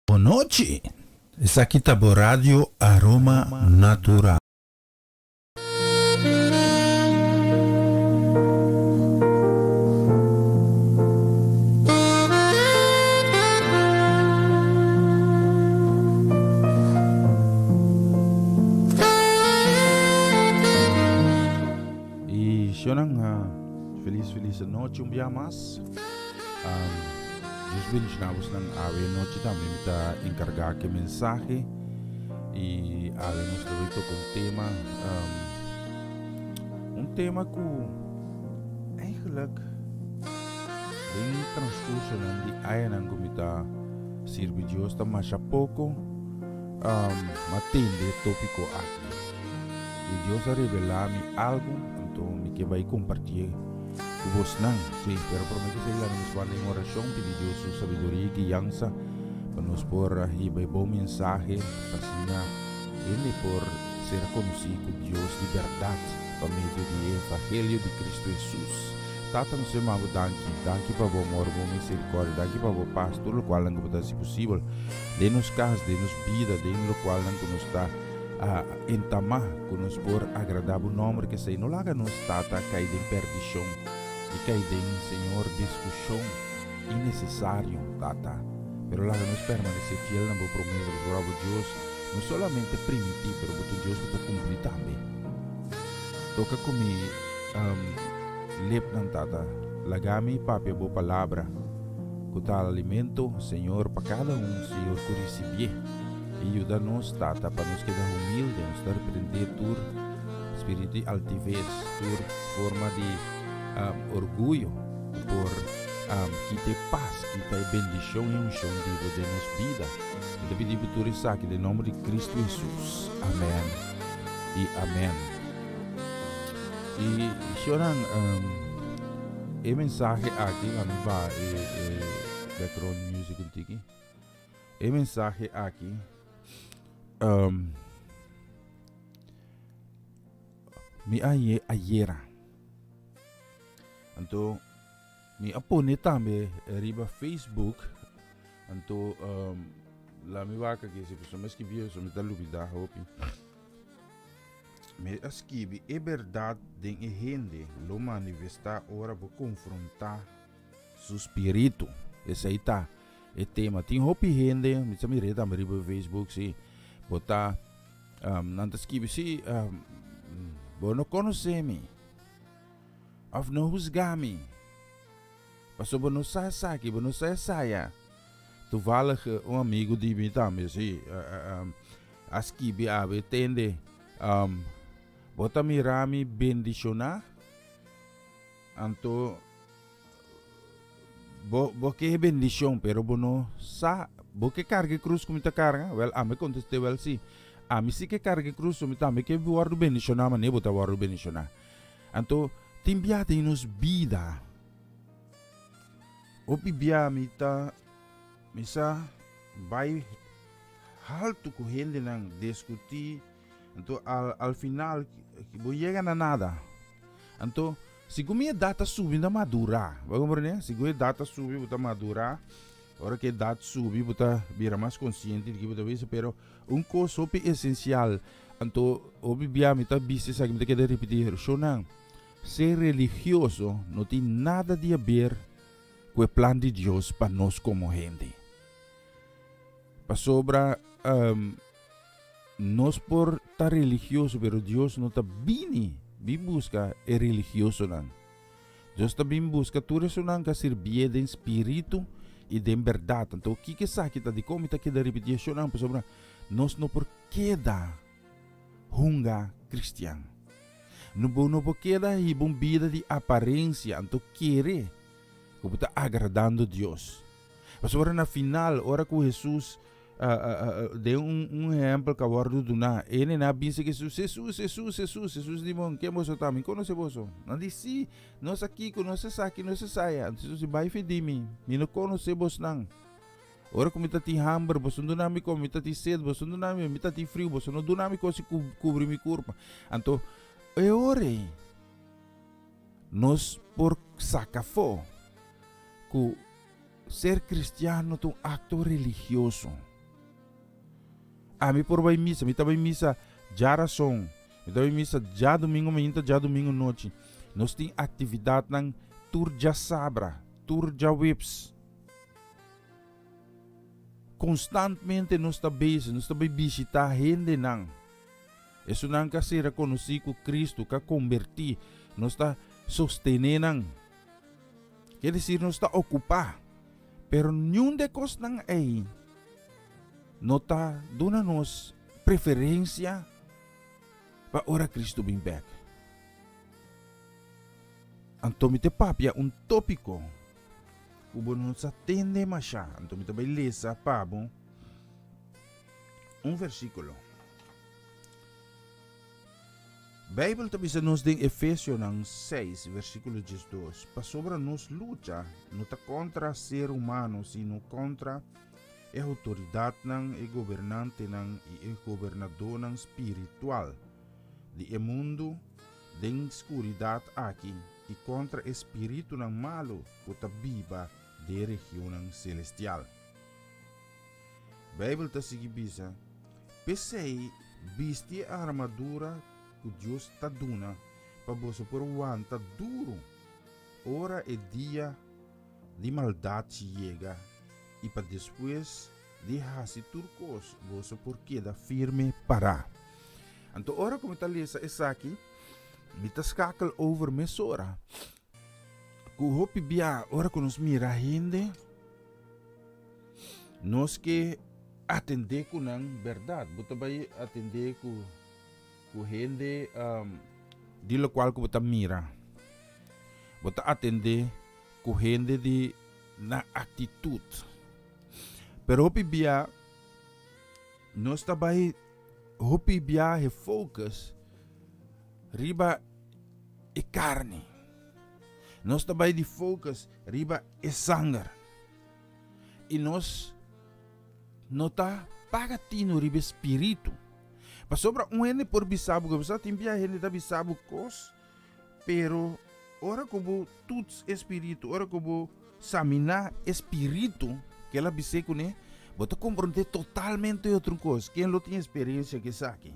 D: Bonochi! Esaki ta bo radio Aroma Natural. Y shonan, feliz feliz nochi un bia mas. Dios bendiciona bosnan awe nochi tambe mi ta encarga ke mensahe y awe nos ta bay toca un tema un tema ku eigenlijk den transcursonan di añanan ku mi ta sirbi Dios ta masha poco m'a tende e topico aki y Dios a revela mi algo anto mi ke bay compartie Ku bosnan, sí, pero promé ku esei laga nos banda en orashon, pidi Dios su sabiduria i guiansa pa nos por hiba e bon mensahe pa asina hende por ser konosí ku Dios di bèrdat pa medio di e evangelio di Kristu Hesus. Tata, nos yama bo danki. Danki pa bo amor, bo miserikòrdia, danki pa bo pas, tur lokualnan ku bo ta hasi posibel den nos kas, den nos bida, den lokualnan ku nos ta. A entamá ku nos por agradá bo nòmber k'esei no laga nos Tata kai den perdishon i kai den, Señor, diskushon innesesario, Tata, pero laga nos permanesé fiel na bo promesa pasobra bo Dios no solamente primintí pero bo ta un Dios ku ta kumpli tambe. Toka ku mi lepnan, Tata, laga mi papia bo palabra ku ta alimento, Señor, pa kada un, Señor, ku risibié. I yuda nos, Tata, pa nos keda humilde, nos ta reprendé tur spiritu di altivez, tur forma di orguyo ku por kita e pas, kita e bendishon i unshon di Bo den nos bida. Mi ta pidi Bo tur esaki den nomber di Kristu Hesus. Amen i amen. I shornan, e mensahe aki, ami ba e background music un tiki. E mensahe aki um, mi a hañ'é ayera. Anto mi a pone tambe riba Facebook. Anto um, la mi wak aki si pasobra mi a skibi eso mi ta lubida hopi. Mi a skibi e berdad den e hende lo manifesta ora bo konfronta su spiritu. Esei ta e tema. Tin hopi hende, mi sa mir'é tambe riba Facebook, si bo ta, nan ta skibi, si, bo no konosé mi, òf no husga mi, pasobra bo no sa esaki, bo no sa esaya. Toevallig un amigu di mi tambe, si, a skibi awe, tende, bo ta mira mi bendishoná? Anto bo bo ke e bendishon pero bo no sa bo ke karga e krus ku mi ta karga? Wèl ami kontest'é wèl si ami si ke karga e krus so mi tambe ke wòrdu bendishoná manera bo ta wòrdu bendishoná. Anto tin bia den nos bida hopi bia mi ta mi sa bai haltu ku hendenan diskutí Anto al al final bo yega na nada. Anto segun mi edat ta subi mi ta madura. Bo a comprende? Segun edat ta subi bo ta madura. Ora ku edat subi bo ta bira mas konsiente di ke bo ta bisa. Pero un kos hopi esensial, anto hopi bia mi ta bisa esaki mi ta keda ripiti, Shownan, ser religioso no tin nada di haber ku e plan di Dios pa nos komo hende. Pasobra nos por ta religioso, pero Dios no ta bini bin buska e religiosonan. Dios ta bin buska tur esunnan ku a sirbié den spiritu i den bèrdat. Anto kiko esaki ta? Dikon mi ta keda ripití esunnan? Pasobra nos no por keda hunga kristian. Bo no por keda hiba un bida di aparensia anto kere ku bo ta agradando Dios. Pasobra na final, ora ku Hesus den un un ehèmpel ku a wòrdu duná, e hendenan a bisa ku Hesus, Hesus, Hesus, Hesus! Hesus di, Bon, ken boso ta? Mi konosé boso. Nan di, Sí, nos a kiko, nos esaki, nos esaya. Anto Hesus di, Bai fi di mi, mi no konosé bosnan. Ora ku mi ta tin hamber, boso no duna mi kome, mi ta tin sed, boso no duna mi bebe, mi ta tin friu, boso no duna mi kos ku kubri mi kurpa. Anto e ora ei nos por saka afó ku Ser cristiano ta un acto religioso. Ami por bai misa, mi ta bai misa djarason, mi ta bai misa djadumingu mainta, djadumingu nochi. Nos tin aktividatnan tur djasabra, tur djaweps. Konstantmente nos ta bezig, nos ta bai bishitá hendenan. Esunnan ku a sera konosí ku Kristu, ku a kombertí, nos ta sostené nan. Ker desir nos ta okupá. Pero niun di e kosnan ei no ta duna nos preferensia pa ora Kristu bin bèk. Anto mi ta papia un tópiko ku bo no sa tende mashá. Anto mi ta bai lesa pa bo un versíkulo. Beibel ta bisa nos den Efesionan seis, versíkulo diesdos, Pasobra nos lucha no ta kontra ser humano, sino kontra e outoridatnan, e gobernantenan i e gobernadónan spiritual di e mundu den skuridat aki i kontra e spiritunan malu ku ta biba den regionnan selestial. Beibel ta sigui bisa, P'esei, bisti e armadura ku Dios ta duna pa boso por wanta duru ora e dia di maldat yega i pa despues di hasi tur kos boso por keda firme pará. Anto ora ku mi ta lesa esaki, mi ta skakel over mesora ku hopi bia ora ku nos mira hende, Nos ke atendé ku nan bèrdat. Bo ta bai atendé ku ku hende di lokual ku bo ta mira. Bo ta atendé ku hende di nan aktitut. Pero hopi bia nos ta bai hopi biahe focus riba e karni. Nos ta bai di focus riba e sanger. I nos no ta paga tinu riba e spiritu. Pasobra un hende por bisa bo, sa tin bia hende ta bisa bo kos, pero ora ku bo tuts e spiritu, ora ku bo saminá e spiritu ku el a bis'é kuné, bo ta komprondé totalmente otro kos. Ken lo tin eksperensia ku esaki?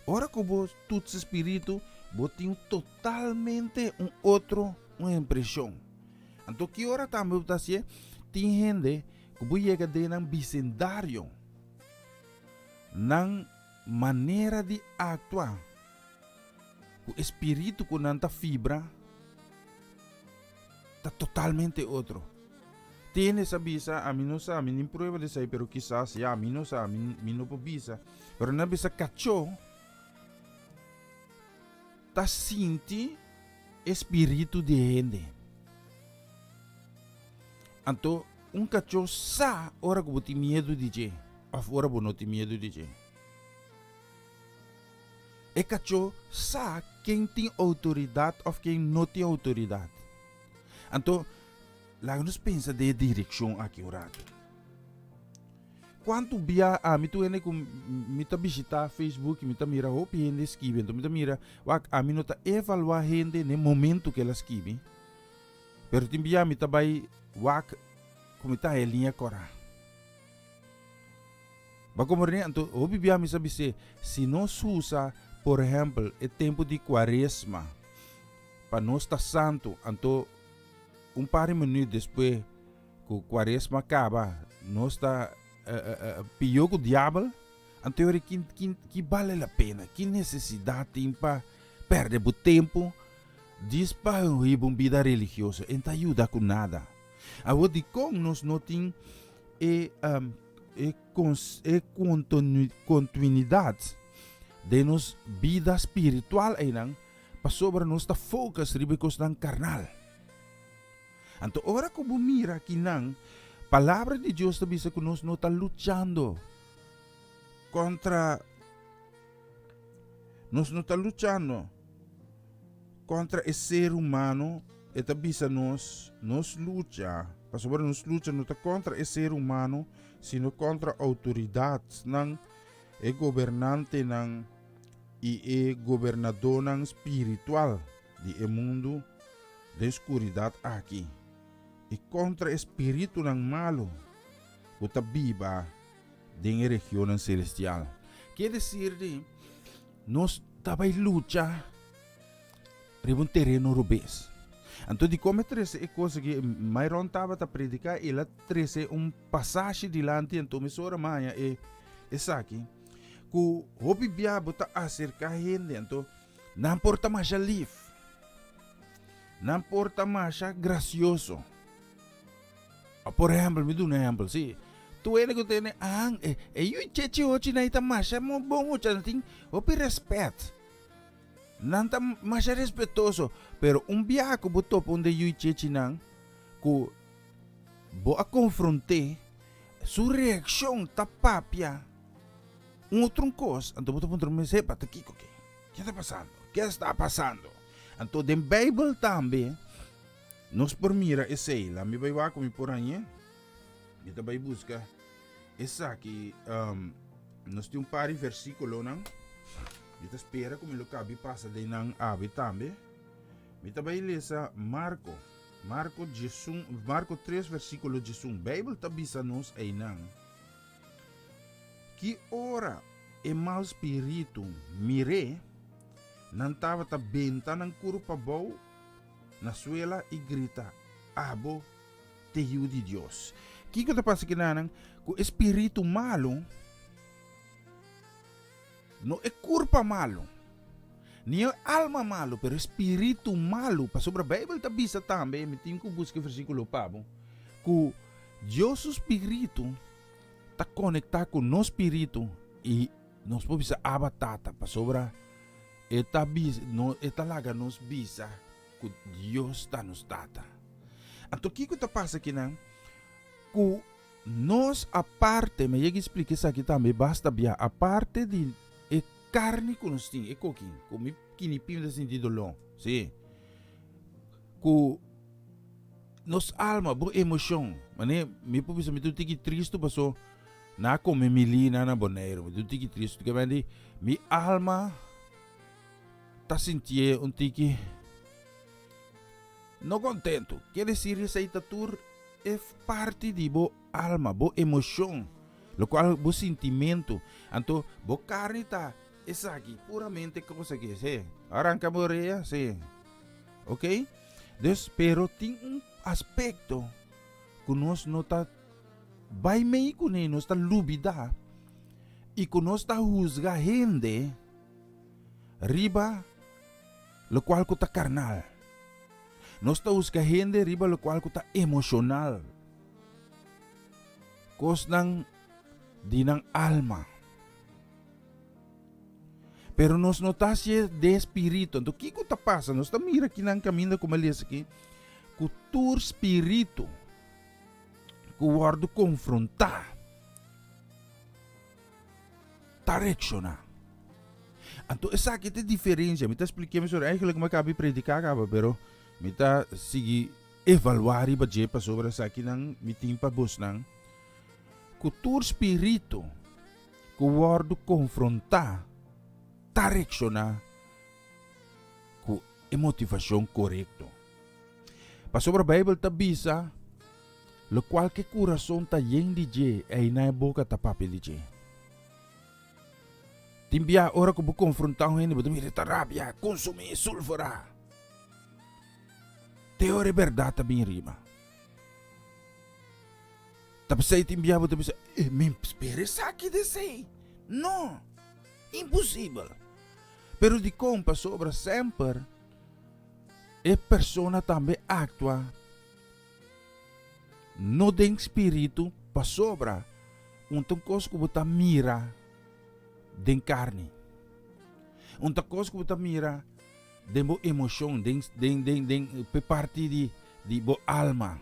D: Ora ku bo tuts e spiritu, bo tin totalmente un otro un impreshon. Anto ki ora tambe bo ta hacié? Tin hende cu bo yega den nan bicendario, nan manera di actua, cu e spiritu cu nan ta fibra, ta totalmente otro. Tin hende sa bisa, ami no sa, mi nin prueba di esai, pero kisas, ya, mi no sa, mi, mi no por bisa, pero nan bisa cachó ta sinti e spiritu di e hende. Anto un kachó sa ora ku bo tin miedu di dje òf ora bo no tin miedu di dje. E kachó sa ken tin outoridat òf ken no tin outoridat. Anto laga nos pensa den e direkshon aki un ratu. Kuantu bia ami tur hende ku mi ta bishita Facebook i mi ta mira hopi hende skibi anto mi ta mira wak ami no ta evaluá hende n'e momentu ku el a skibi pero tin bia mi ta bai wak ku mi ta haña liña kòrá. Bo a komprendé? Anto hopi bia mi sa bis'é si nos usa por ehèmpel e tempu di kuaresma pa nos ta santu anto un par di minüt despues Ku kuaresma kaba nos ta pió ku diabel, anto yori ki ki ki bale la pena? Ki nesesidat tin pa pèrdè bo tempu djis pa hiba un bida religioso? E no ta yuda ku nada. Awor dikon nos no tin e e e kontinuidat den nos bida spiritual einan pasobra nos ta focus riba e kosnan karnal? Anto ora ku bo mira akinan, Palabra di Dios ta bisa ku nos no ta luchando kontra, nos no ta luchando kontra e ser humano, e ta bisa nos, nos lucha, pasobra nos lucha no ta kontra e ser humano, sino kontra outoridatnan, e gobernantenan i e gobernadónan spiritual di e mundu den skuridat aki i kontra e spiritunan malu ku ta biba den e regionnan celestial. Ke desir di nos ta bai lucha riba un tereno robes. Anto dikon mi a trese e kos aki? Myron tabata prediká i el a trese un pasashi dilanti anto mesora mi a haña e esaki ku hopi bia bo ta aserká hende anto nan por ta masha lif, nan por ta masha grasioso. Por ehèmpel, mi duna un ehèmpel, si tur hende ku tene ahan e e yu chechi hochi nan ta masha bon mucha, nan tin hopi rèspèt. Nan ta masha respetoso, pero un biaha ku bo topa un de yu chechinan ku bo a konfront'é, su reakshon ta papia un otro un kos, anto bo ta puntra bo mes, Epa, ta kiko ke? Ke ta pasando? Ke sta pasando? Anto den Beibel tambe nos por mira esei. Laat mi bai wak ku mi por hañ'é. Mi ta bai buska esaki. Nos tin un par di versíkulonan. Mi ta spera ku mi lo kabi pasa den nan awe tambe. Mi ta bai lesa Marko, Marko diesun, Marko tres versíkulo diesun. Beibel ta bisa nos einan, Ki ora e mal spiritu mir'é, nan tabata benta nan kurpa abou na suela i grita, Abo t'e Yu di Dios. Kiko ta pasa kinanan? Ku e spiritu malu, no e kurpa malu, ni e alma malu, pero e spiritu malu, pasobra Beibel ta bisa tambe, mi tin ku buska e versíkulo pa bo, ku Dios su spiritu ta konektá ku nos spiritu i nos por bisa Abba Tata, pasobra e ta bisa, no, e ta laga nos bisa ku Dios ta nos Tata. Anto kiko ta pasa akinan? Ku nos aparte, mi a yega splika esaki tambe basta bia, aparte di e karni ku nos tin, e kokin, ku mi kinipí mi ta sinti doló, sí, ku nos alma, bo emoshon, manera mi por bisa mi ta un tiki tristu paso nan a kome mi lina na Boneiru, mi ta un tiki tristu, mi alma ta sintié un tiki no kontentu. Ke desir esei ta tur e parti di bo alma, bo emoshon, lokual bo sintimentu. Anto bo karni ta esaki, puramente kos aki, sí. Aranka bo orea, sí. Ok? Dus, pero tin un aspekto ku nos no ta bai mei kuné, nos ta lubidá i ku nos ta husga hende. Riba lokual ku ta karnal. Nos ta huska hende riba lokual ku ta emoshonal. Kosnan di nan alma. Pero nos no ta hasié den spiritu. Anto kiko ta pasa? Nos ta mira kinan kaminda ku mi a lesa aki, ku tur spiritu ku wòrdu konfrontá, ta reakshoná. Anto esaki ta e diferensia. Mi ta spliké mesora, eigenlijk mi a kaba di prediká kaba, pero mi ta sigui evaluá riba dje pasobra esakinan mi tin pa bosnan, ku tur spiritu ku wòrdu konfrontá ta reakshoná ku e motivashon korekto. Pasobra Beibel ta bisa, Lokual ku e kurason ta yen di dje, einan e boka ta papia di dje. Tin bia ora ku bo konfrontá un hende, bo ta mira e ta rabia, konsumí, sulfurá. Te ora e bèrdat ta bin riba. Ta p'esei tin bia bo ta bisa, E mi spera esaki di esei? No! Imposibel! Pero dikon? Pasobra semper e persona tambe aktua no den spiritu pasobra un ta un kos ku bo ta mira den karni. Un ta kos ku bo ta mira den bo emoshon, den den den den pe parti di di bo alma.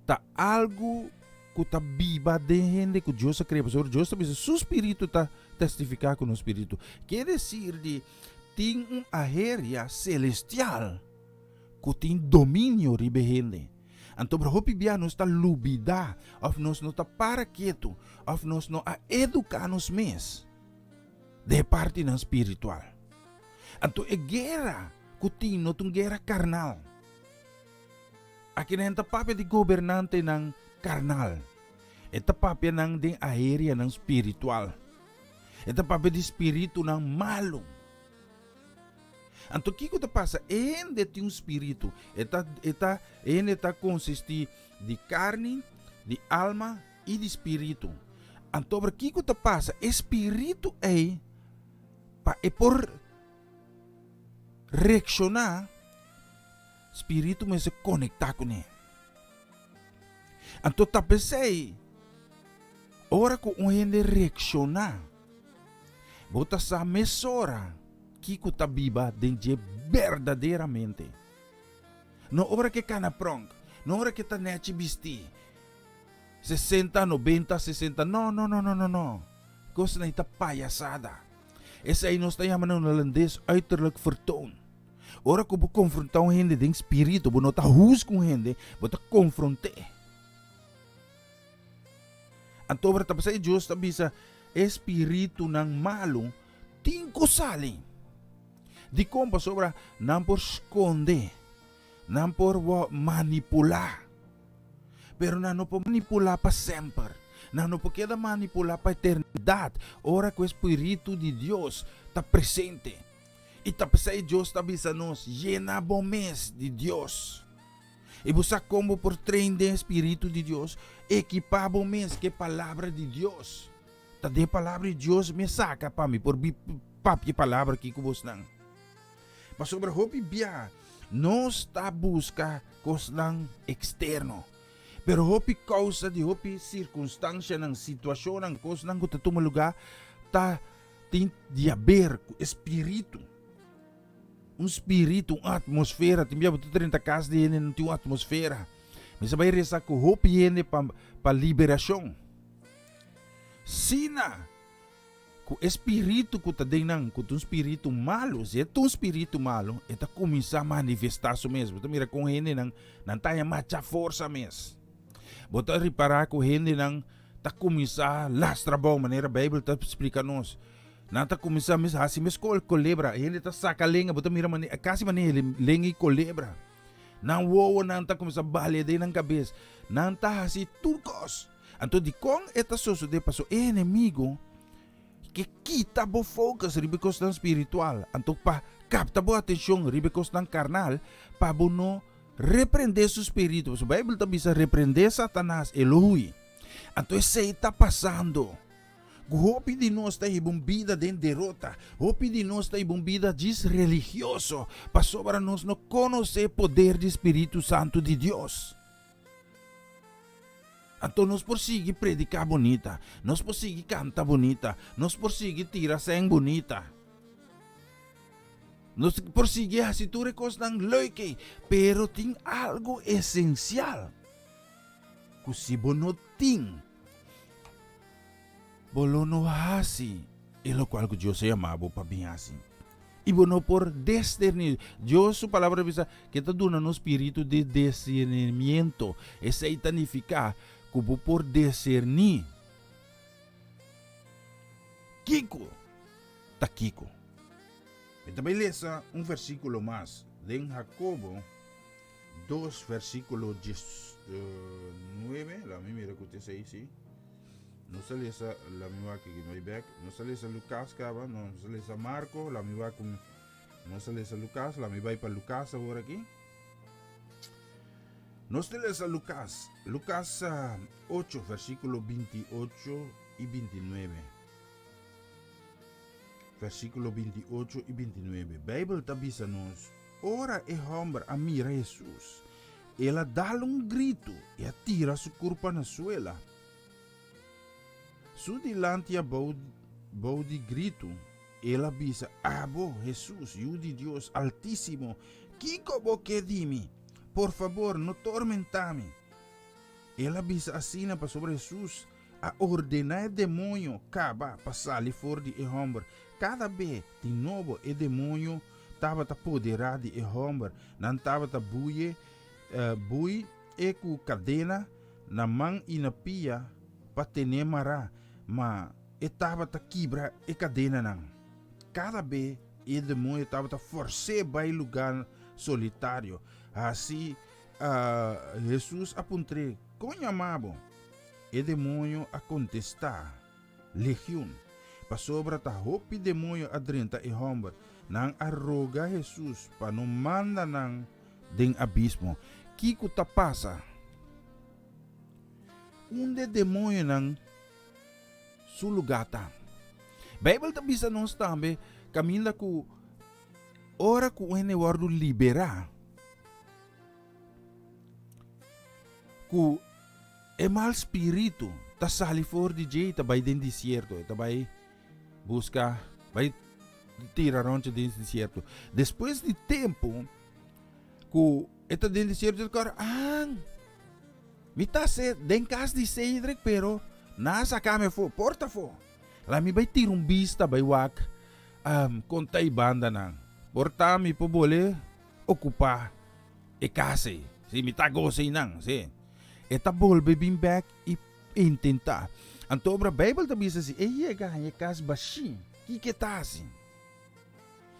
D: Ta algu ku ta biba den hende ku Dios a krea pasobra Dios ta bisa su spiritu ta testifiká ku nos spiritu. Ke desir di tin un aheria selestial ku tin dominio riba e hende. Anto bro hopi bia nos ta lubidá òf nos no ta para ketu òf nos no a eduká nos mes den e partinan spiritual. Anto e guera ku tin no ta un guera karnal. Aki nan ta papia di gobernantenan karnal. E ta papia nan den aerianan spiritual. E ta papia di spiritunan malu. Anto kiko ta pasa? E hende tin un spiritu. E ta, e ta, e hende ta konsistí di karni, di alma i di spiritu. Anto ora kiko ta pasa? E spiritu ei, pa e por reakshoná, spiritu mester konektá kuné. Anto ta p'esei, ora ku un hende reakshoná, Bo ta sa mesora kiko ta biba den dje berdaderamente. No ora ke kana pronk, no ora ke ta nechi bistí, sesenta, nobenta, sesenta, no, no, no, no, no, no. Kosnan ei ta payasada. Esei nos ta yama na hulandes uiterlijk vertoon. Ora ku bo konfrontá un hende den spiritu, bo no ta husga un hende, bo ta konfront'é. Anto ora ta pasa e Dios ta bisa e spiritunan malu tin ku sali. Dikon? Pasobra nan por skonde, nan por manipulá, pero nan no por manipulá pa semper, nan no por keda manipulá pa eternidat ora ku e spiritu di Dios ta presente. I ta p'esei Dios ta bisa nos, Yena bo mes di Dios. I bo sa kon bo por train den e spiritu di Dios? Ekipá bo mes ku e Palabra di Dios. Ta den e Palabra di Dios mi a saka pa mi por bi papia e palabra aki ku bosnan. Pasobra hopi bia nos ta buska kosnan eksterno, pero hopi kousa di hopi sirkunstanshanan, situashonnan, kosnan ku ta tuma lugá ta tin di haber ku e spiritu. Un spiritu, un atmosfera. Tin bia bo ta drenta kas di hende no tin un atmosfera. Mi sa bai resa ku hopi hende pa pa liberashon. Sina ku e spiritu ku ta den nan, ku ta un spiritu malu, si e ta un spiritu malu, e ta kuminsá manifestá su mes. Bo ta mira kon hendenan nan ta haña macha forsa mes. Bo ta ripará ku hendenan ta kuminsá lastra abou, manera Beibel ta splika nos. Nan ta kuminsá mes hasi mes kol kolebra. Hende ta saka lenga, bo ta mira mane, kasi mane lenga i kolebra. Nan wowonan ta kuminsá balia den nan kabes. Nan ta hasi tur kos. Anto dikon e ta sosodé? Pasobra e enemigo ke kita bo focus riba e kosnan spiritual, anto pa kapta bo atenshon riba e kosnan karnal, pa bo no reprendé su spiritu. Pasobra Beibel ta bisa, Reprendé Satanas, e lo hui. Anto esei ta pasando. Ku hopi di nos ta hiba un bida den derota, hopi di nos ta hiba un bida djis religioso, pasobra nos no konosé poder di Spiritu Santu di Dios. Anto nos por sigui prediká bunita, nos por sigui kanta bunita, nos por sigui tira sèn bunita, nos por sigui hasi tur e kosnan leuk ei, pero tin algu esensial ku si bo no tin, Bo lo no hasi e lokual ku Dios a yama bo pa bin hasi. I bo no por desterní. Dios su Palabra ta bisa ku e ta duna nos spiritu di disernimiento. Esei ta nifiká ku bo por deserní kiko ta kiko. Mi ta bai lesa un versíkulo mas den Hakobo dos versíkulo diesnuebe. Laat mi mira ku ta esei, sí. Nos a lesa, la mi wak aki, no bek. Nos a lesa Lucas kaba, nos a lesa Marco, la mi wak nos a lesa Lucas, la mi bai pa Lucas awor aki. Nos ta lesa Lucas, Lucas 8, versículo 28 y 29. Versículo 28 y 29. Bijbel ta bisa nos, ora e homber a mira Jesús, el a dal un grito y a tira su curpa na suela. Su dilanti a bou bou di gritu, el a bisa, Abo, Hesus, Yu di Dios Altísimo, kiko bo ke di mi? Por fabor, no tormentá mi. El a bisa asina pasobra Hesus a ordená e demoño kaba pa sali for di e hòmber. Kada be di nobo e demoño tabata poderá di e hòmber, nan tabata buye bui e ku kadena na man i na pia pa ten'é mará, ma e tabata kibra e kadenanan. Kada be e demoño tabata fors'é bai lugá solitario. Hasi Hesus a puntr'é, Kon yama bo? E demoño a kontestá, Legion, pasobra ta hopi demoño a drenta e hòmber. Nan a roga Hesus pa no manda nan den abismo. Kiko ta pasa? Unda e demoñonan su lugá ta? Beibel ta bisa nos tambe kaminda ku ora ku un hende wòrdu liberá, ku e mal spiritu ta sali for di dje i ta bai den desierto, e ta bai buska, bai tira ròntje den desierto. Despues di tempu ku e ta den desierto, e ta kòrda, An, mi ta se den kas di Cedric, pero nan a saka mi afó, porta afó. La mi bai tira un bista, bai wak kon ta e bandanan. Por ta mi por bole okupá e kas ei. Si, mi ta gosa einan, si. E ta bolbe bin bèk i intentá. Anto obra Beibel ta bisa si e yega haña e kas bashí, kiko e ta hasi?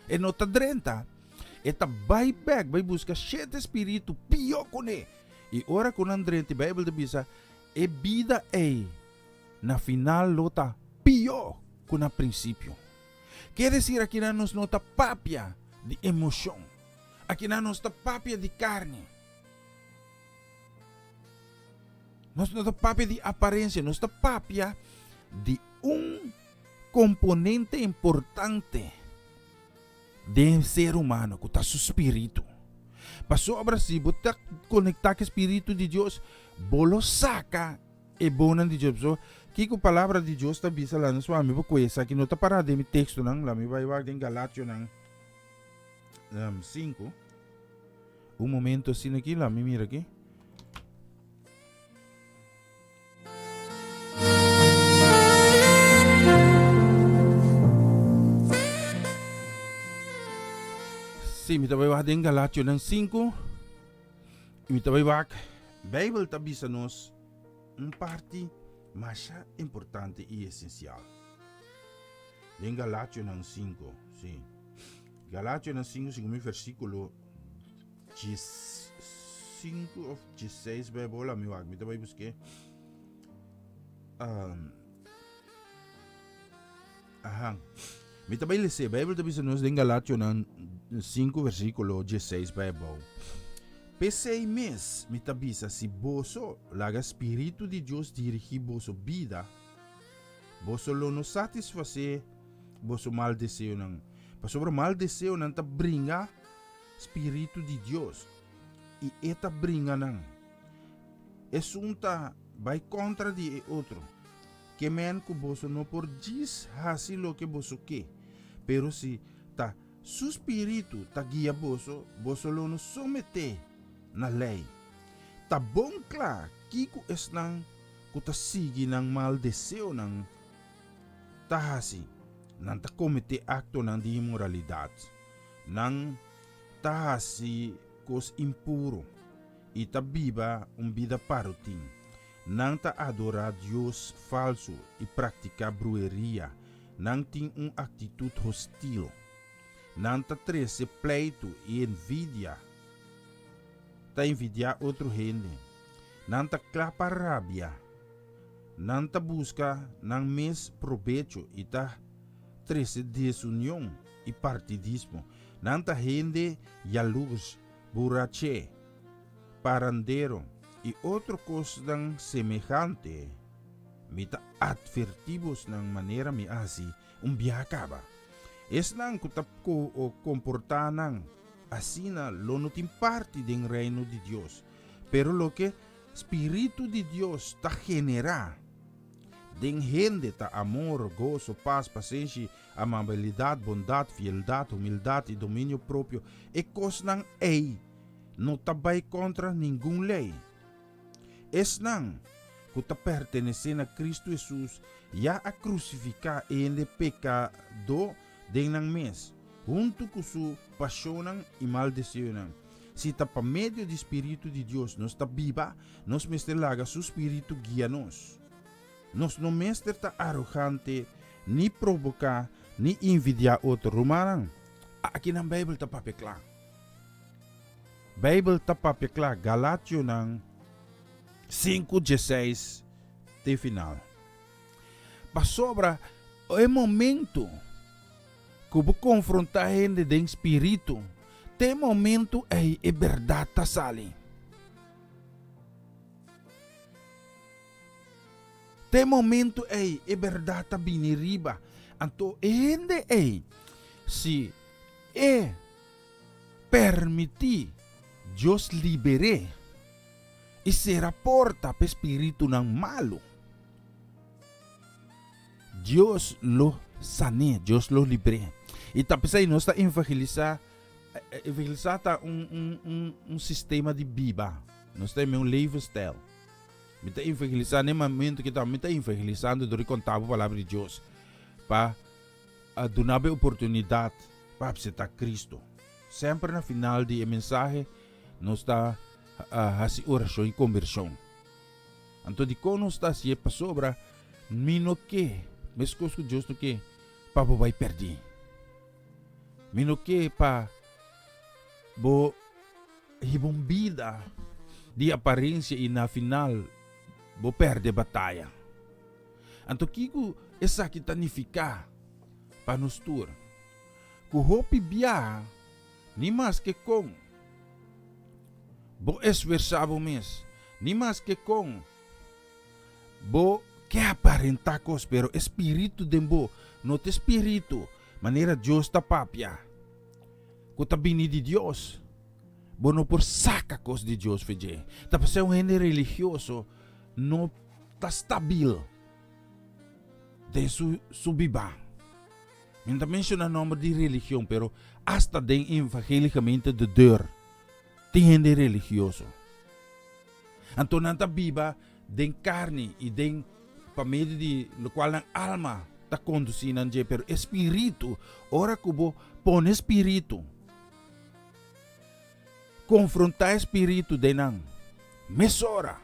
D: E no ta drenta. E ta bai bèk bai buska shete spiritu pió kuné. I ora ku nan drenta, e Beibel ta bisa, e bida ei na final lo ta pió ku na prinsipio. Ke desir akinan nos no ta papia di emoshon. Akinan nos ta papia di karni. Nos no ta papia di aparensia, nos ta papia di un komponente importante den ser humano ku ta su spiritu. Pasobra si bo ta konektá ku e spiritu di Dios, bo lo saka e bonnan di Dios. Pasobra kiko palabra di Dios ta bisa la nos mi bo kohe esaki no ta pará den mi tekstonan, la mi bai wak den Galationan 5. Un momento asina aki, la mi mira aki. Sí, mi ta bai wak den Galationan 5. I mi ta bai wak, Bijbel ta bisa nos un parti masha importante i esensial. Den Galationan 5, sí. Galationan 5, segun mi versíkulo 15 of 16 Bijbel, mi wak, mi ta bai busk'é. Um, aha. Mi ta bai les'é. Bijbel ta bisa nos den Galationan 5 versíkulo 16 bai abou. P'esei mes mi ta bisa, si boso laga Spiritu di Dios dirigí boso bida, boso lo no satisfasé boso mal deseonan. Pasobra mal deseonan ta bringa Spiritu di Dios, i e ta bringa nan. Esun ta bai kontra di e otro. Ke men ku boso no por djis hasi loke boso ke, pero si ta Su Spiritu ta guia boso, boso lo no someté na lei. Ta bon kla kiko esnan ku ta sigui nan mal deseonan ta hasi, nan ta kometé aktonan di inmoralidat, nan ta hasi kos impuru i ta biba un bida parotin. Nan ta adorá dios falsu i praktiká brueria. Nan tin un aktitut hostil. Nan ta trese pleitu i envidia, ta envidiá otro hende. Nan ta kla pa rabia. Nan ta buska nan mes probecho i ta trese desunion i partidismo. Nan ta hende yalurs, buraché, parandero i otro kosnan semehante. Mi ta atvertí bosnan manera mi a hasi un biaha kaba. Esnan ku ta komportá nan asina lo no tin parti den Reino di Dios. Pero loke Spiritu di Dios ta generá den hende ta amor, goso, pas, pasenshi, amabilidat, bondat, fieldat, humildat i dominio propio. E kosnan ei no ta bai kontra ningun lei. Esnan ku ta pertenesé na Kristu Hesus ya a krusifiká e hende pekadó den nan mes, huntu ku su pashonnan i mal deseonan. Si ta pa medio di spiritu di Dios nos ta biba, nos mester laga su spiritu guia nos. Nos no mester ta arogante, ni proboká, ni envidiá otro. Rumannan, aki nan Beibel ta papia kla. Beibel ta papia kla, Galationan 5, 16 te. te final. Pasobra e momento ku bo konfrontá hende den spiritu, te momento ei e bèrdat ta sali. Te momento ei e bèrdat ta bini riba. Anto e hende ei, si e permití Dios liber'é i sera porta p'e spiritunan malu, Dios lo san'é, Dios lo libr'é. I ta p'esei nos ta evangelisá. Evangelisá ta un, un, un, un sistema di biba. Nos ta un levensstijl. Mi ta evangelisá na e momento ku ta mi ta evangelisando dor di konta bo palabra di Dios pa duna bo e oportunidat pa apseptá Kristu. Semper na final di e mensahe nos ta hasi orashon i kombershon. Anto dikon nos ta hasié? Pasobra mi no ke, meskos ku Dios no ke, pa bo bai pèrdí. Mi no ke pa bo hiba un bida di aparensia i na final bo pèrdè bataya. Anto kiko esaki ta nifiká pa nos tur? Ku hopi biaha, ni maske kon bo eswersá bo mes, ni maske kon bo ke aparentá kos, pero e spiritu den bo no ta e spiritu manera Dios ta papia, ku ta bini di Dios. Bo no por saka kos di Dios fe dje. Ta pasá un hende religioso no ta stabil den su su bibá. Mi no ta menshoná nòmber di religion, pero asta den evangélicamente de deur tin hende religioso. Anto nan ta biba den karni i den pa medio di lokual nan alma ta kondusí nan dje, pero e spiritu, ora ku bo pone spiritu, konfrontá e spiritu den nan, mesora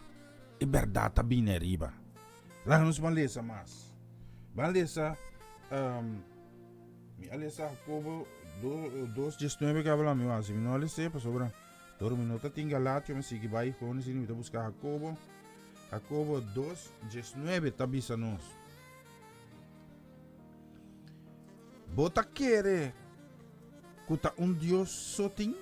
D: e bèrdat ta bini ariba. Laga nos ban lesa mas. Ban lesa, um, mi a lesa Jacobo 2:19 que habla mi wasi. Mi no a lesa pasobra dor mi no ta tin Galatio, mi sigui bai gewoon asina mi ta busca Jacobo. Jacobo 2:19 ta bisa nos. Bo ta kere ku ta un Dios so tin?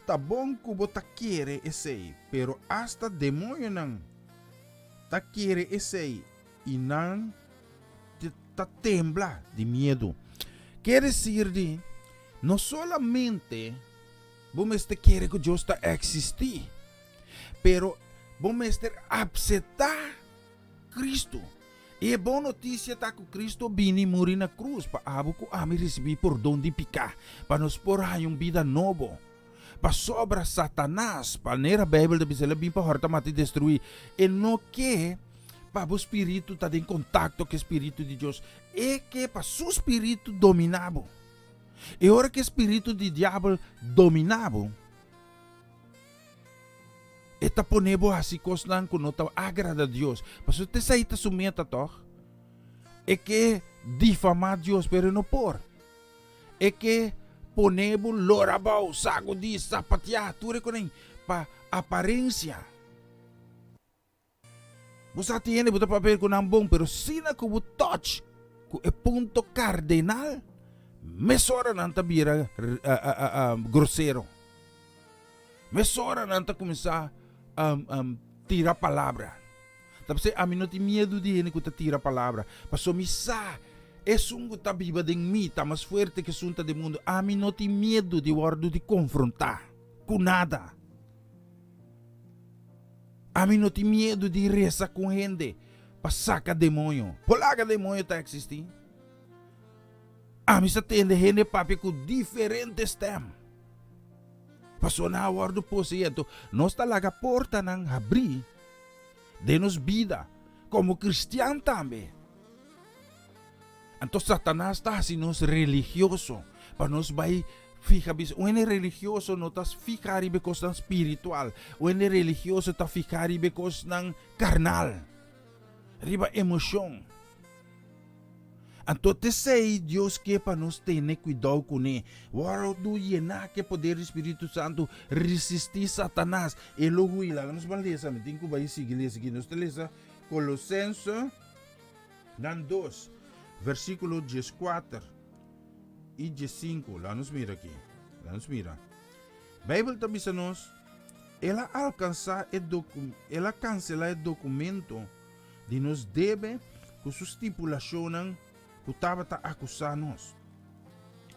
D: Ta bon ku bo ta kere esei, pero asta demoñonan ta kere esei i nan ta tembla di miedu. Ke desir di, no solamente bo mester kere ku Dios ta eksistí, pero bo mester apseptá Kristu. I e bon notisia ta ku Kristu bini muri na krus pa abo ku ami risibí pordon di piká, pa nos por haña un bida nobo. Pasobra Satanas, manera Beibel ta bisa, el a bin pa hòrta, mata i destruí. E no ke pa bo spiritu ta den kontakto ku e spiritu di Dios. E ke pa su spiritu dominá bo. I ora ku e spiritu di diabel dominá bo, E ta pone bo hasi kosnan ku no ta agrada Dios. Pasobra ta esei ta su meta tòg. E ke difamá Dios, pero e no por. E ke pone bo lora abou, sagudí, sapatiá, tur e konen pa aparensia. Bo sa tin hende bo ta papia ku nan bon, pero asina ku bo touch ku e punto kardenal, mesora nan ta bira grosero. Mesora nan ta kuminsá tira palabra. Ta p'esei ami no tin miedu di hende ku ta tira palabra, pasobra mi sa esun ku ta biba den mi ta mas fuerte ku esun ta den mundu. Ami no tin miedu di wòrdu di konfrontá ku nada. Ami no tin miedu di resa ku hende pa saka demoño. Por laga demoño ta eksistí? Ami sa tende hende papia ku diferente stèm. Pasobra nan a wòrdu poseí. Anto nos ta laga portanan habrí den nos bida komo kristian tambe. Anto Satanas ta hasi nos religioso pa nos bai fiha bisa. Un hende religioso no ta fiha riba e kosnan spiritual. Un hende religioso ta fiha riba e kosnan karnal, riba emoshon. Anto t'esei Dios ke pa nos tene kuidou kuné. Wòrdu yená ku e poder di Spiritu Santu, risistí Satanas, e lo hui. Laga nos ban lesa, mi tin ku bai sigui lesa aki. Nos ta lesa. Kolosense nan 2, versíkulo 14 i 15. Laga nos mira aki. Laga nos mira. Beibel ta bisa nos, El a alkansá e doku, el a kanselá e dokumento di nos debe ku su stipulashonnan ku tabata akusá nos.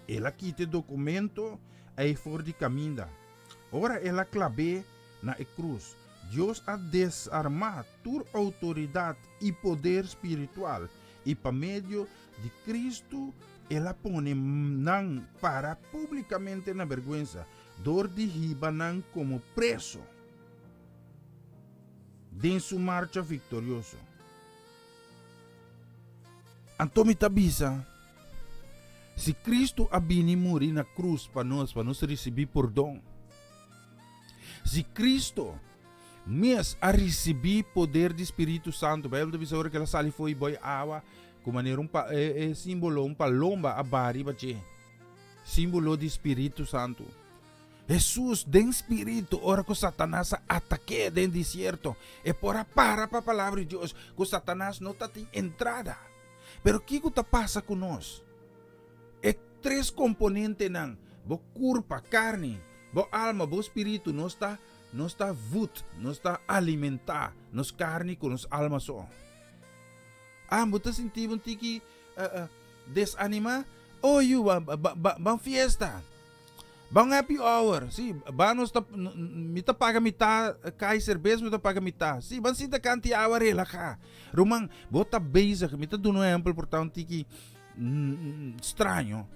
D: El a kita e dokumento ei for di kaminda. Ora el a klab'é na e krus, Dios a desarmá tur outoridat i poder spiritual, i pa medio di Kristu el a pone nan para públikamente na bèrgwensa dor di hiba nan komo preso den su marcha viktorioso. Anto mi ta bisa, Si Kristu a bini muri na krus pa nos pa nos risibí pordon, si Kristu mes a risibí poder di Spiritu Santu, Beibel ta bisa ora ku el a sali fo'i boi awa, ku manera un pa e e símbolo un palomba a baha riba dje, símbolo di Spiritu Santu. Hesus den spiritu ora ku Satanas a atak'é den desierto, e por a para pa palabra di Dios ku Satanas no ta tin entrada. Pero kiko ta pasa ku nos? E tres komponentenan, bo kurpa, karni, bo alma, bo spiritu, nos ta nos ta vut, nos ta alimentá nos karni ku nos alma so. Ah, bo ta sinti bo un tiki desanimá? Oh yu, ban fiesta! Ban happy hour, si, ban nos ta, mi ta paga mitá kai serbes, mi ta paga mitá. Si, ban sinta kanti awa relahá. Ruman, bo ta bezig, mi ta duna un ehempel por ta un tiki straño.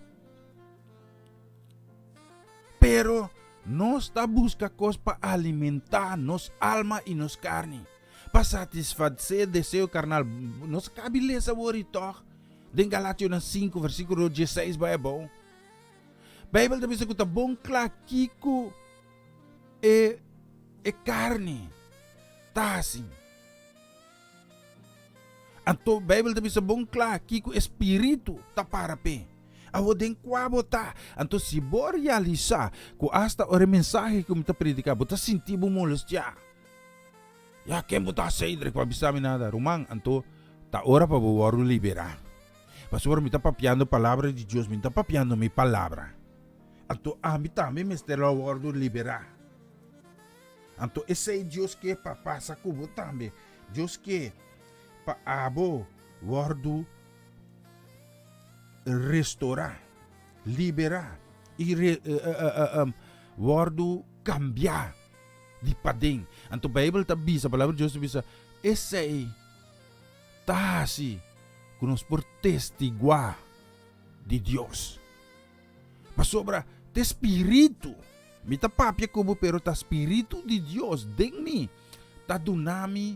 D: Pero nos ta buska kos pa alimentá nos alma i nos karni, pa satisfasé deseo karnal. Nos kabi lesa awor i tòg den Galationan 5 versíkulo 16 bai abou. Beibel ta bisa ku ta bon kla kiko e e karni ta hasi. Anto Beibel ta bisa bon kla kiko e spiritu ta para p'e. Awor den kua bo ta? Anto si bo realisá ku asta ora e mensahe ku mi ta prediká bo ta sinti bo molestiá, ya ken bo ta Cedric pa bisa mi nada? Ruman, anto ta ora pa bo wòrdu liberá. Pasobra mi ta papiando palabra di Dios, mi no ta papiando mi palabra. Anto ami tambe mester lo wòrdu liberá. Anto esei Dios ke pa pasa ku bo tambe. Dios ke pa abo wòrdu restorá, liberá i wòrdu kambiá di paden. Anto Beibel ta bisa, palabra di Dios ta bisa, esei ta hasi ku nos por testiguá di Dios. Pasobra ta e spiritu, mi ta papia ku bo, pero ta spiritu di Dios den mi ta duna mi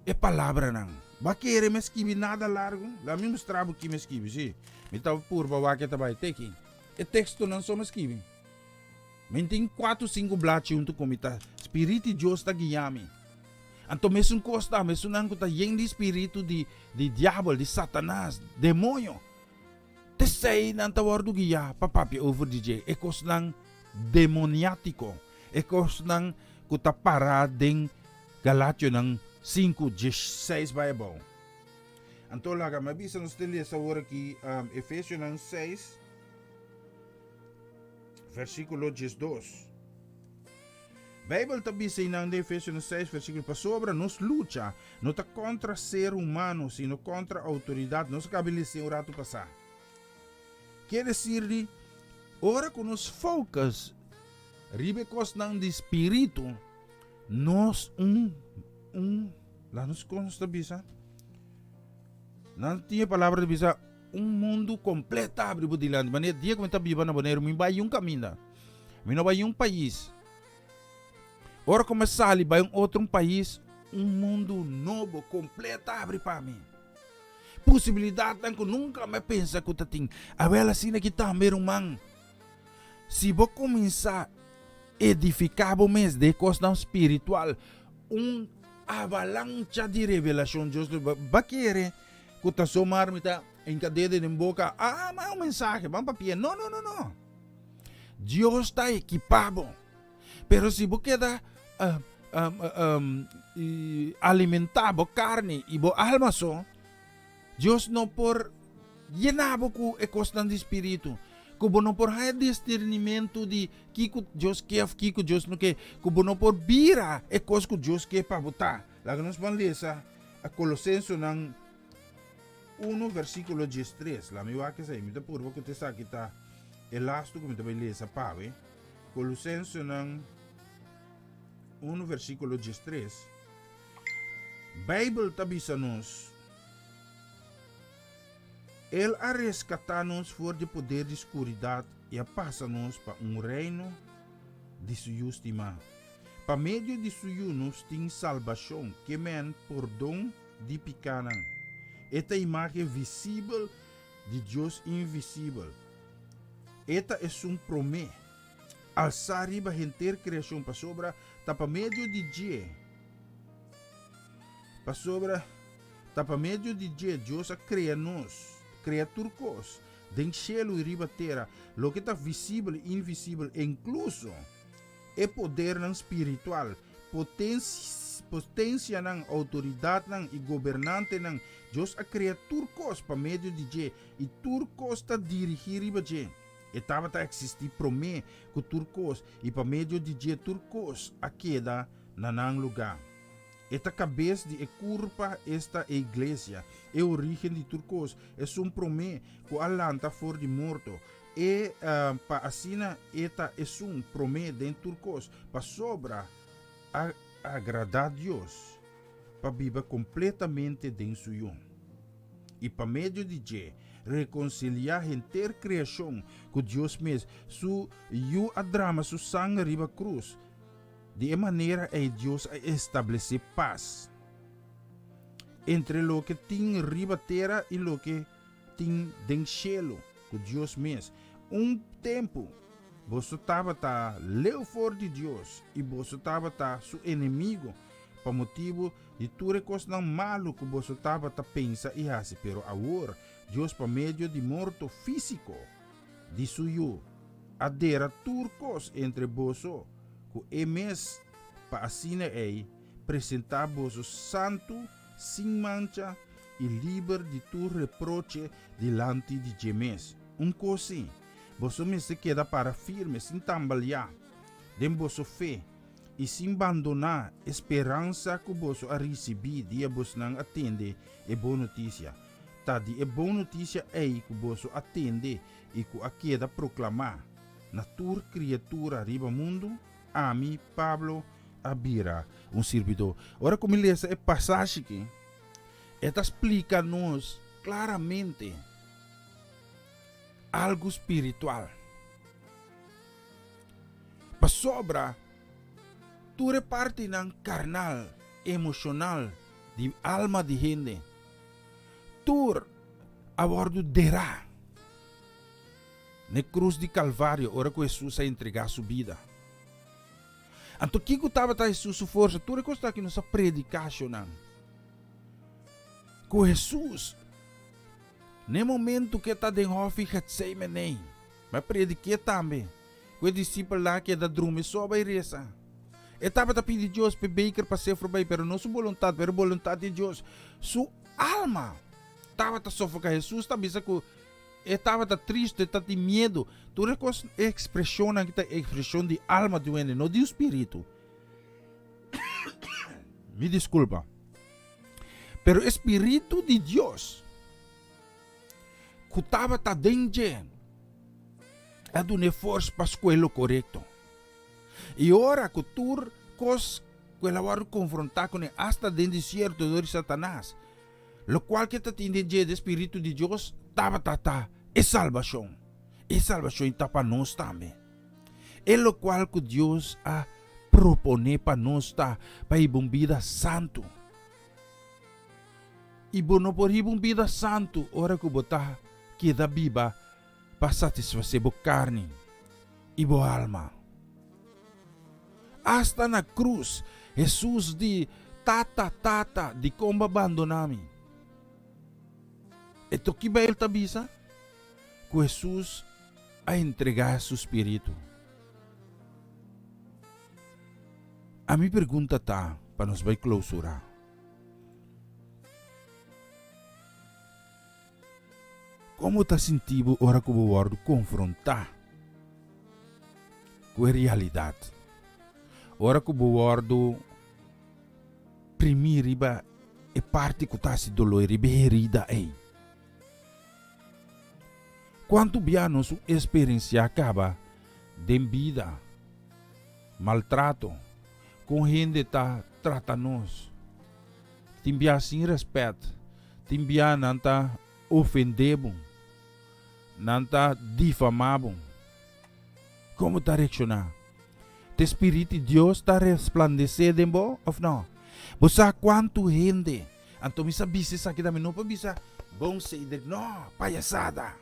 D: e palabranan. Bo a kere mi a skibi nada largu? Laga mi mustra bo ki mi a skibi, sí. Mi ta purba wak e ta bai. Te aki. E tekstonan so mi a skibi. Mi tin kuatu sinku blachi huntu ku mi ta spiritu di Dios ta guia mi. Anto mesun kos ta mesunnan ku ta yen di spiritu di di diabel, di Satanas, demoño. T'esei nan ta wòrdu guiá pa papia over di dje, e kosnan demoniátiko, e kosnan ku ta pará den Galationan sinku, diesseis bai abou. Anto laga mi a bisa nos ta lesa awor aki Efesionan seis. Versíkulo 12. Beibel ta bisa einan den Efesionan 6 versíkulo pasobra nos lucha no ta kontra ser humano sino kontra outoridat. Nos a kaba di lesa un ratu pasá. Kier desir di ora ku nos focus riba e kosnan di spiritu nos un un laat nos kon nos ta bisa nan tin e palabra ta bisa Un mundu kompleto ta abri bo dilanti. Manera dia ku mi ta biba na Boneiru, mi bai un kaminda. Mi no bai un pais. Ora ku mi sali bai un otro un pais, un mundu nobo kompleto ta abri pa mi. Posibilidatnan ku nunka mi a pensa ku ta tin. Awel asina ki tambe ruman, si bo kuminsá edifiká bo mes den e kosnan spiritual, un avalancha di revelashon Dios lo bo kere. Ku ta somar mi ta hinka dedo den boka, ah, ma un mensahe, ban papia. No, no, no, no. Dios ta ekipá bo. Pero si bo keda um, um, um, alimentá bo karni i bo alma so, Dios no por yena bo ku e kosnan di spiritu, ku bo no por haña discernimentu di kiko Dios ke òf kiko Dios no ke, ku bo no por bira e kos ku Dios ke pa bo ta. Laga nos ban lesa a Kolosensonan unu versíkulo diestres. Laat mi wak esei, mi ta purba ku ta esaki ta e lastu ku mi ta bai lesa pawe. Kolosensonan unu versíkulo diestres. Beibel ta bisa nos, El a reskatá nos for di poder di skuridat i a pasa nos pa un reino di su Yu stimá. Pa medio di su Yu nos tin salbashon, ke men pordon di pikánan. E ta imágen visibel di Dios invisibel. E ta esun promé alsá riba henter kreashon, pasobra ta pa medio di dje, Pasobra ta pa medio di dje Dios a krea nos, krea tur kos, den shelu i riba tera, loke ta visibel i invisibel, inkluso e podernan spiritual, potensianan, outoridatnan i gobernantenan. Dios a krea tur kos pa medio di dje, i tur kos ta dirigí riba dje. E tabata eksistí promé ku tur kos, i pa medio di dje tur kos a keda na nan lugá. E ta kabes di e kurpa, esta e iglesia, e orígen di tur kos, esun promé ku a lanta for di morto, e pa asina e ta esun promé den tur kos, pasobra a agradá Dios pa biba kompletamente den su Yu, i pa medio di dje rekonsiliá henter kreashon ku Dios mes. Su Yu a drama su sanger riba krus. Di e manera ei Dios a establesé pas entre loke tin riba tera i loke tin den shelu ku Dios mes. Un tempu boso tabata leu for di Dios i boso tabata su enemigo pa motibu di tur e kosnan malu ku boso tabata pensa i hasi, pero awor Dios pa medio di morto físiko di su Yu, a dera tur kos entre boso ku e mes pa asina ei presentá boso santu, sin mancha i liber di tur reproche dilanti di dje mes. Un kos sí, boso mester keda para firme sin tambaliá den boso fe i sin bandoná e speransa ku boso a risibí dia bosnan a tende e bon notisia. Ta di e bon notisia ei ku boso a tende i ku a keda proklamá na tur kriatura riba mundu, ami, Pablo, a bira un sirbidó. Ora ku mi lesa e pasashi aki, e ta splika nos klaramente algu spiritual. Pasobra tur e partinan karnal, emoshonal di alma di hende, Tur a wòrdu derá n'e krus di Kalvario ora ku Hesus a entregá su bida. Anto kiko tabata Hesus su forsa? Tur e kos aki nos a prediká shonnan. Ku Hesus, n'e momentu ku e ta den hòfi Getsémene, mi a predik'é tambe. Ku e disipelnan a keda drumi so a bai resa. E tabata pidi Dios p'e beker pas'é forbei, pero no su boluntat, pero e boluntat di Dios. Su alma tabata sofoká. Hesus ta bisa ku e tabata tristu, e tatin miedu. Tur e kos, e ekspreshonnan aki ta ekspreshon di alma di un hende, no di un spiritu. Mi diskulpa. Pero e spiritu di Dios. Ku tabata den dje a dun'é fors pa skohe lo korekto. I ora ku tur kos ku el a wòrdu konfrontá kuné, asta den desierto dor di Satanas, lokual ke ta tin den dje di e Spiritu di Dios tabata ta e salbashon. E salbashon ta pa nos tambe. E lokual ku Dios a proponé pa nos ta pa hiba un bida santu. I bo no por hiba un bida santu ora ku bo ta keda biba pa satisfasé bo karni i bo alma. Asta na krus, Hesus di, Tata, Tata, dikon bo a bandoná mi? E toki Beibel ta bisa ku Hesus a entregá su spiritu. A mi pregunta ta. Pa nos bai klousurá. Kon bo ta sinti bo ora ku bo wòrdu konfrontá ku e realidat? Ora ku bo wòrdu primí riba e parti ku ta hasi doló, riba e herida ei. Kuantu bia nos un eksperensiá kaba den bida maltrato, kon hende ta trata nos? Tin bia sin rèspèt. Tin bia nan ta ofendé bo. Nan ta difamá bo. Kon bo ta reakshoná? Ta e Spirit di Dios ta resplandesé den bo òf nò? Bo sa kuantu hende, anto mi sa bisa esaki tambe, no pa bisa bon Cedric, nò, payasada.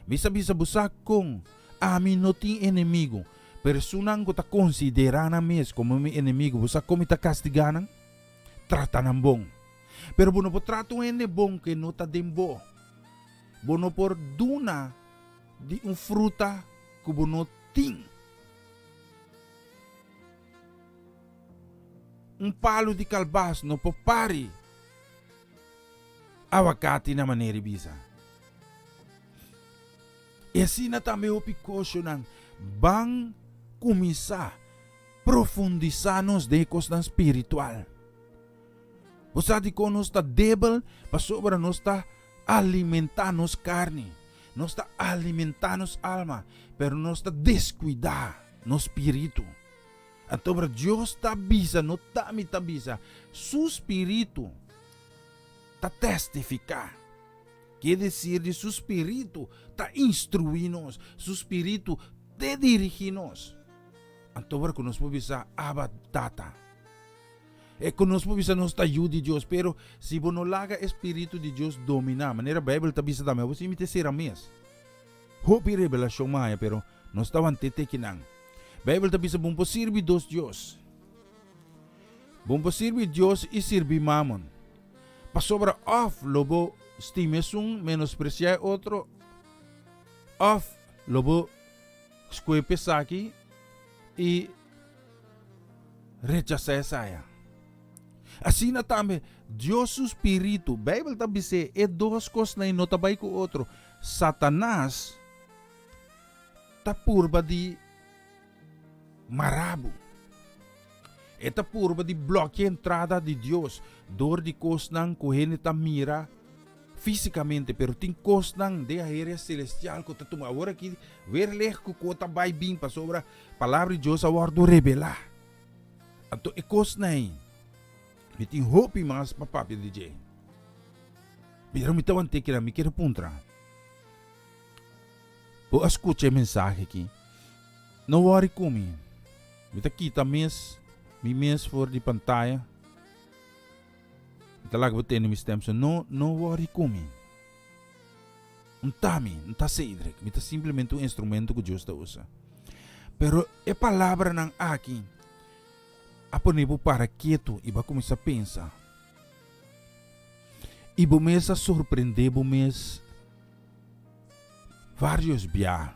D: Mi sa bisa bo sa kon ami no tin enemigu, pero esunnan ku ta konsiderá nan mes komo mi enemigu, bo sa kon mi ta kastigá nan? Trata nan bon. Pero bo no por trata un hende bon ku e no ta den bo. Bo no por duna di un fruta ku bo no tin. Un palu di kalbas no por pari awakati na manera di bisa. I asina tambe hopi koshonan ban kuminsá profundisá nos den e kosnan spiritual. Bo sa dikon nos ta debel? Pasobra nos ta alimentá nos karni, nos ta alimentá nos alma, pero nos ta deskuidá nos spiritu. Antobra Dios ta bisa, no ta mi ta bisa, su spiritu ta testifiká. Ke desir di su spiritu ta instruí nos, su spiritu te dirigí nos. Antobra ku nos por bisa, Abba, Tata. E ku nos por bisa nos ta yu di Dios, pero si bo no laga e spiritu di Dios dominá, manera Beibel ta bisa tambe, abo si mi ta sera mes. Hopi revelashon mi haña, pero nos ta want'é te kinan. Beibel ta bisa bo no por sirbi dos dios. Bo no por sirbi Dios i sirbi Mamon. Pasobra òf lo bo stima esun, menospresiá e otro, òf lo bo skohe pa esaki i rechasá esaya. Asina tambe, Dios su spiritu, Beibel ta bis'é, e dos kosnan ei no ta bai ku otro. Satanas ta purba di mara bo. E ta purba di blòkia entrada di Dios dor di kosnan ku hende ta mira físikamente, pero tin kosnan den aheria selestial ku ta tuma. Awor aki weer licht ku ko ta bai bin pasobra Palabra di Dios a wòrdu revelá. Anto e kosnan ei, mi tin hopi mas pa papia di dje. Pero mi ta want'é keda, mi kier puntra, Bo a skucha e mensahe aki? No wòri ku mi. Mi ta kita mes mi mes for di pantaya. Mi ta laga bo tende mi stèm. So no, no wòri ku mi. N ta mi, N ta Cedric. Mi ta simplemente un instrumento ku Dios ta usa. Pero e palabranan aki a pone bo para ketu i bo a kuminsá pensa. I bo mes a sorprendé bo mes vários bia.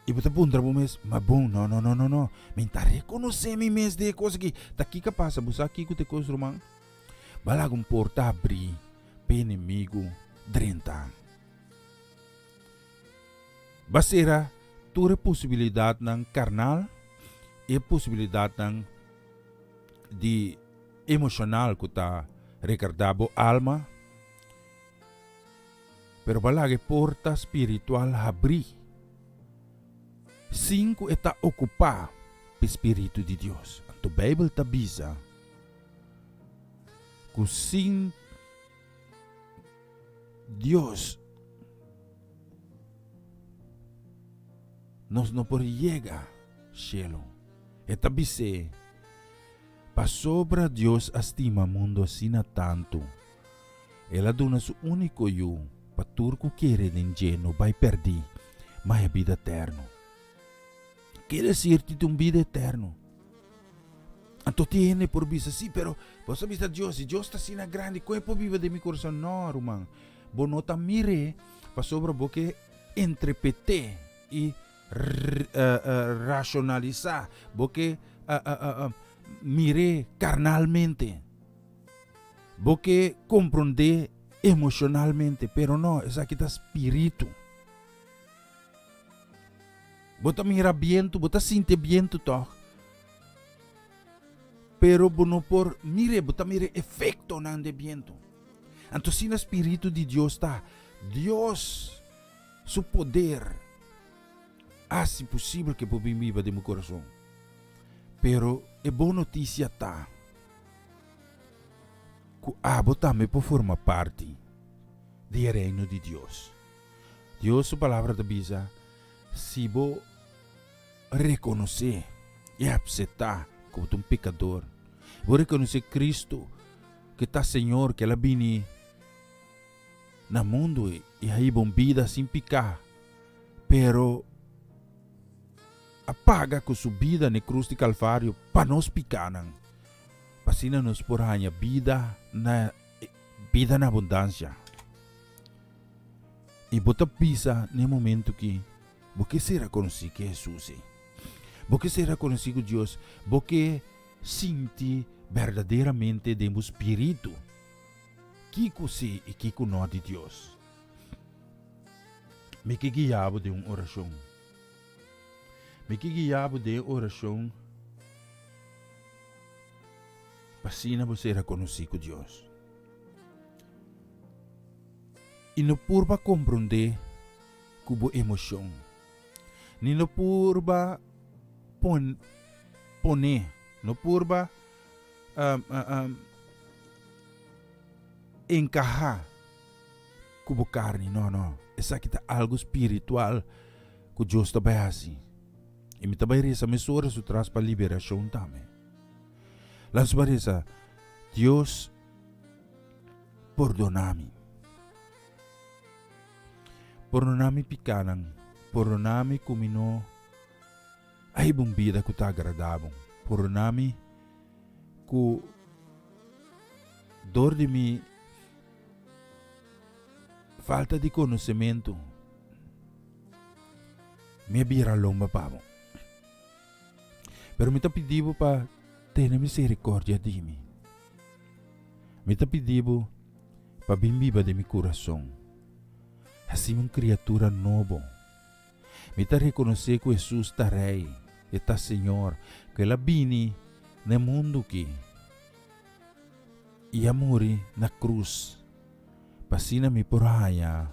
D: I bo ta puntra bo mes, ma bon, no, no, no, no, no, mi ta rekonosé mi mes den e kos aki. Ta kiko a pasa? Bo sa kiko ta e kos, ruman? Bo a laga un porta habrí pa e enemigu drenta. Bo a sera tur e posibilidatnan karnal i e posibilidatnan di emoshonal ku ta rekardá bo alma. Pero bo a laga e porta spiritual habrí sin ku e ta okupá pa e spiritu di Dios. Anto Beibel ta bisa ku sin Dios nos no por yega shelu. E ta bis'é, Pasobra Dios a stima mundu asina tantu, El a duna su úniko Yu pa tur ku kere den dje no bai pèrdí, ma e bida eterno. Ke desir ti tin un bida eterno? Anto tin hende por bisa, Sí, pero bo sa bisa Dios, si Dios ta asina grandi, kon e por biba den mi kurason? No, ruman, bo no ta mir'é pasobra bo ke entrepet'é i. rashonalisá, bo ke mir'é karnalmente, bo ke komprondé emoshonalmente, pero no, esaki ta spiritu. Bo ta mira bientu, bo ta sinti e bientu tòg, pero bo no por mir'é, bo ta mira e efektonan di e bientu. Anto asina spiritu di Dios ta. Dios su poder hasi posibel ku e por bin biba den bo kurason. Pero e bon notisia ta ku abo tambe por forma parti di e Reino di Dios. Dios su Palabra ta bisa, Si bo rekonosé i apseptá ku bo ta un pekador, bo rekonosé Kristu ku ta Señor, ku el a bini na mundu i a hiba un bida sin piká, pero a paga ku su bida na e krus di Kalvario pa nos pikánan, pa asina nos por haña bida na bida na abundansia. I bo ta bisa na e momentu ki bo ke sera konosí ku Hesus ei. Bo ke sera konosí ku Dios. Bo ke sinti berdaderamente den bo spiritu kiko si i kiko no di Dios. Mi ke guia bo den un orashon. Mi ke guia bo den e orashon pa asina bo sera konosí ku Dios. I no purba komprondé ku bo emoshon, ni no purba pon poné, no purba enkahá ku bo karni. No, no. Esaki ta algu spiritual ku Dios ta bai hasi. I mi ta bai resa mesora su tras pa liberashon tambe. Laat nos bai resa, Dios, Pordoná mi. Pordoná mi pikánan. Pordoná mi ku mi no a hiba un bida ku ta agradá bo. Pordoná mi ku dor di mi falta di konosementu mi a bira lomba pa bo. Pero mi ta pidi bo pa tene miserikordia di mi. Mi ta pidi bo pa bin biba den mi kurason. Hasi mi un kriatura nobo. Mi ta rekonosé ku Hesus ta Rei, e ta Señor, ku el a bini na e mundu aki i a muri na krus pa asina mi por haña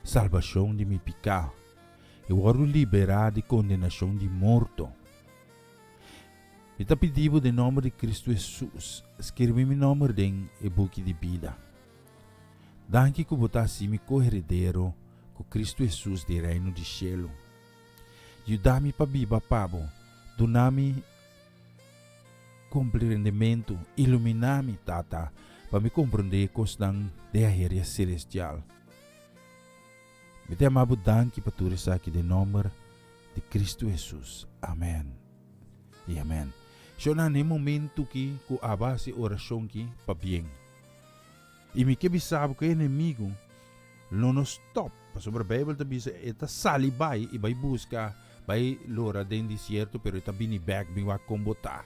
D: salbashon di mi piká i wòrdu liberá di kondenashon di morto. Mi ta pidi bo den nòmber di Kristu Hesus, skirbi mi nòmber den e buki di bida. Danki ku bo ta hasi mi koheredero ku Kristu Hesus den Reino di shelu. Yuda mi pa biba pa bo, duna mi komprendementu, iluminá mi, Tata, pa mi komprendé e kosnan den aheria selestial. Mi ta yama bo danki pa tur esaki den nòmber di Kristu Hesus. Amèn i amèn. Shona na e momentu ki ku aba hasi orashon ki pabien. I mi ke bisa bo ku e enemigu lo no stòp, pasobra Beibel ta bisa e ta sali bai i bai buska, bai lora den desierto, pero e ta bini bèk bin wak kon bo ta.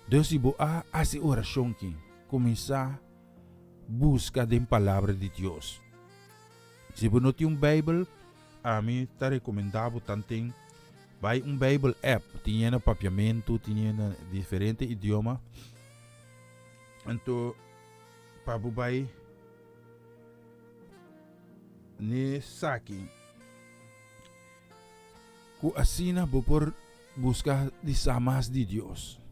D: Dus si bo a hasi orashon ki, kuminsá buska den Palabra di Dios. Si bo no tin un Beibel, ami ta rekomendá bo tanten bai un Beibel app, tin yen na papiamentu, tin yen na diferente idioma. Anto pa bo bai n'esaki ku asina bo por buska di sa mas di Dios.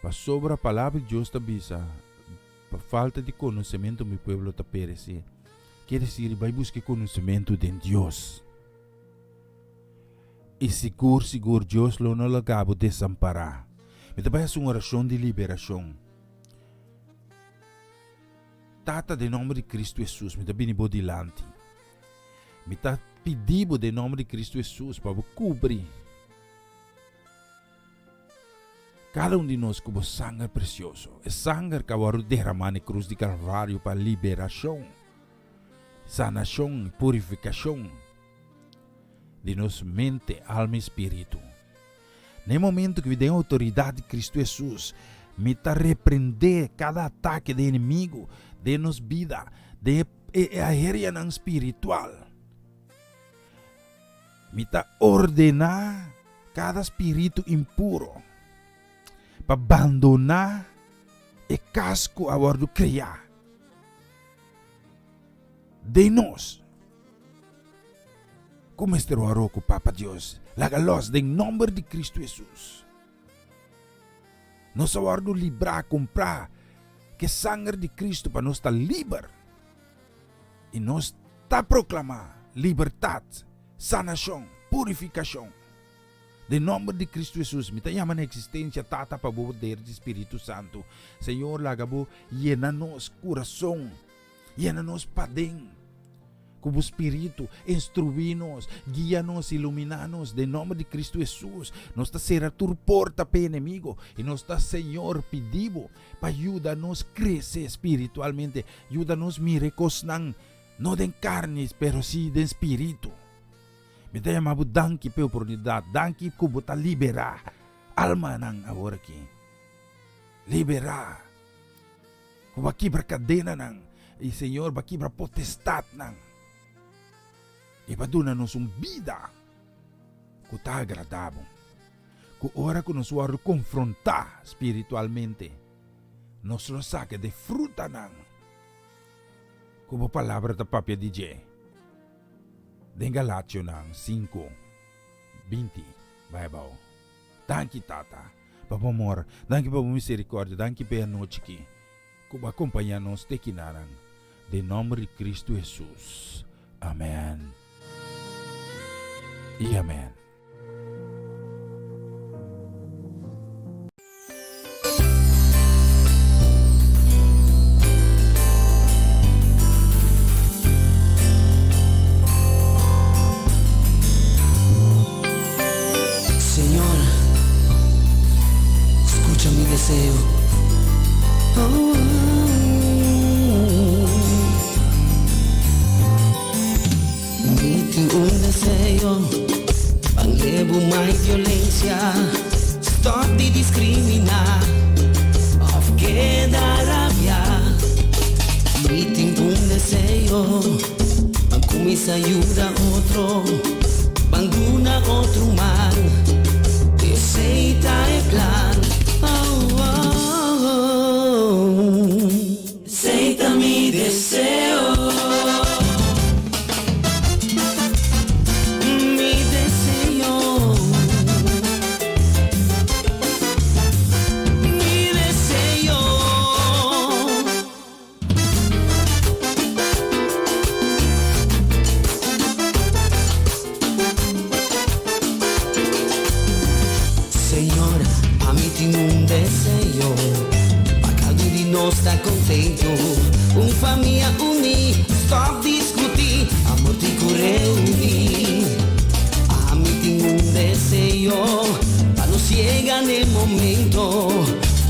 D: Pasobra Palabra di Dios ta bisa, Pa falta di konosementu mi pueblo ta peresé. Kier desir bai buska e konosementu den Dios. I sigur sigur Dios lo no laga bo desampará. Mi ta bai hasi un orashon di liberashon. Tata, den nòmber di Kristu Hesus, mi ta bini bo dilanti. Mi ta pidi bo den nòmber di Kristu Hesus pa bo kubri kada un di nos ku bo sanger presioso. E sanger ku a wòrdu derhamá na e krus di Kalvario pa liberashon, sanashon i purifikashon. di nos mente, alma i spiritu. Na e momento ku mi den outoridat di Kristu Hesus, mi ta reprendé kada atake di enemigu den nos bida, den e areanan spiritual. Mi ta ordená kada spiritu impuro pa bandoná e kas ku a wòrdu kreá den nos, ku mester wòrdu okupá pa Dios. Laga lòs den nòmber di Kristu Hesus. Nos a wòrdu librá, kumprá ku e sanger di Kristu pa nos ta liber. I nos ta proklamá libertat, sanashon, purifikashon. Den nòmber di Kristu Hesus, mi ta yama na eksistensia, Tata, pa bo poder di Spiritu Santu. Señor, laga bo yena nos kurason, yena nos paden ku bo Spiritu. Instruí nos, guia nos, iluminá nos. Den nòmber di Kristu Hesus, nos ta sera tur porta p'e enemigo i nos ta, Señor, pidi bo pa yuda nos krese spiritualmente, yuda nos mira e kosnan no den karni pero si den spiritu. Mi ta yama bo danki p'e oportunidat, danki ku bo ta liberá almanan awor aki. Liberá, ku bo a kibra kadenanan i Señor bo a kibra potestatnan i bo a duna nos un bida ku ta agradá bo. Ku ora ku nos wòrdu konfrontá spiritualmente, nos lo saka de frutanan ku bo Palabra ta papia di dje den Galationan sinku, 20 bai abou. Danki, Tata, pa bo amor, danki pa bo miserikòrdia, danki pa e anochi aki ku bo a kompañá nos te kinanan. Den nòmber di Kristu Hesus, amèn i amèn.
A: Señor, scucha mi deseo. Oh, Mi tin un deseo, pa lebu mai violencia, stop di discrimina of keda rabia. Mi tin un deseo, pa cuminsa yuda otro, ban duna otro man, esey ta e plan. Oh, oh, oh. Esey ta mi deseo. Mi deseo. Mi deseo. Señor, ami tin un deseo, pa cada un di nos ta contento, un famia uní, stop discutí, amor tin cu reuní. Ami tin un deseo, pa nos yega n'e momento,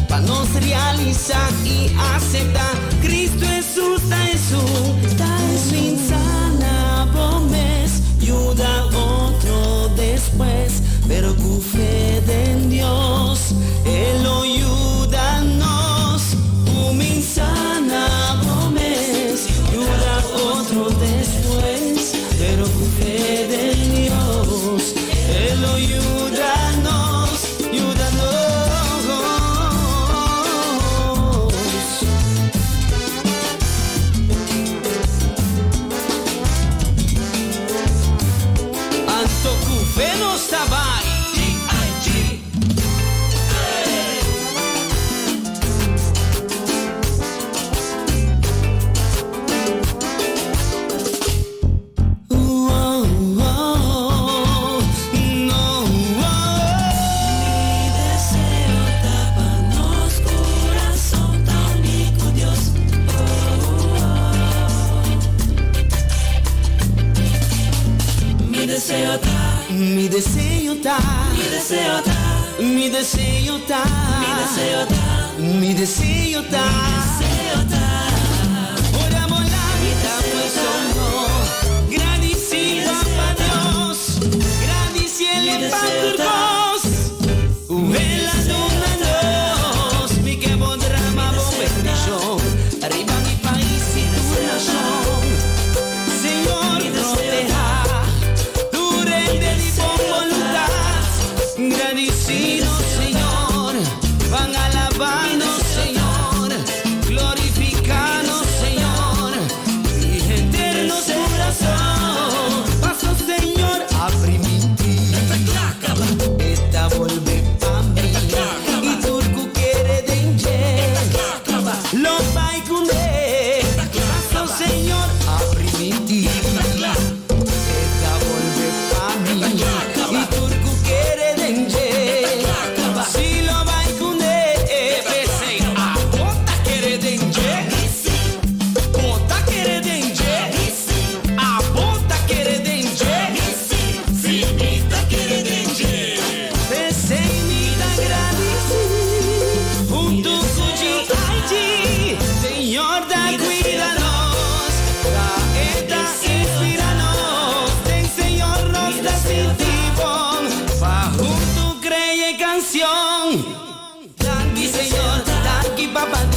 A: pa nos realisa y acepta Cristo Hesus ta esun, ta esun. Cuminsa na bo mes, yuda otro despues, pero cu fe den Dios, E lo yuda nos. Cuminsa na bo mes, yuda otro despues, pero cu fe den Dios, E lo yuda nos, yuda nos. Anto ku fe nos ta bai. GIG. Mi deseo ta pa nos kurason ta uní ku Dios. Mi deseo ta. Mi deseo ta. Mi deseo ta. Mi deseo ta. Mi deseo ta. Mi deseo ta. Mi deseo ta. Ora bo lanta pues sono gradisido pa Dios.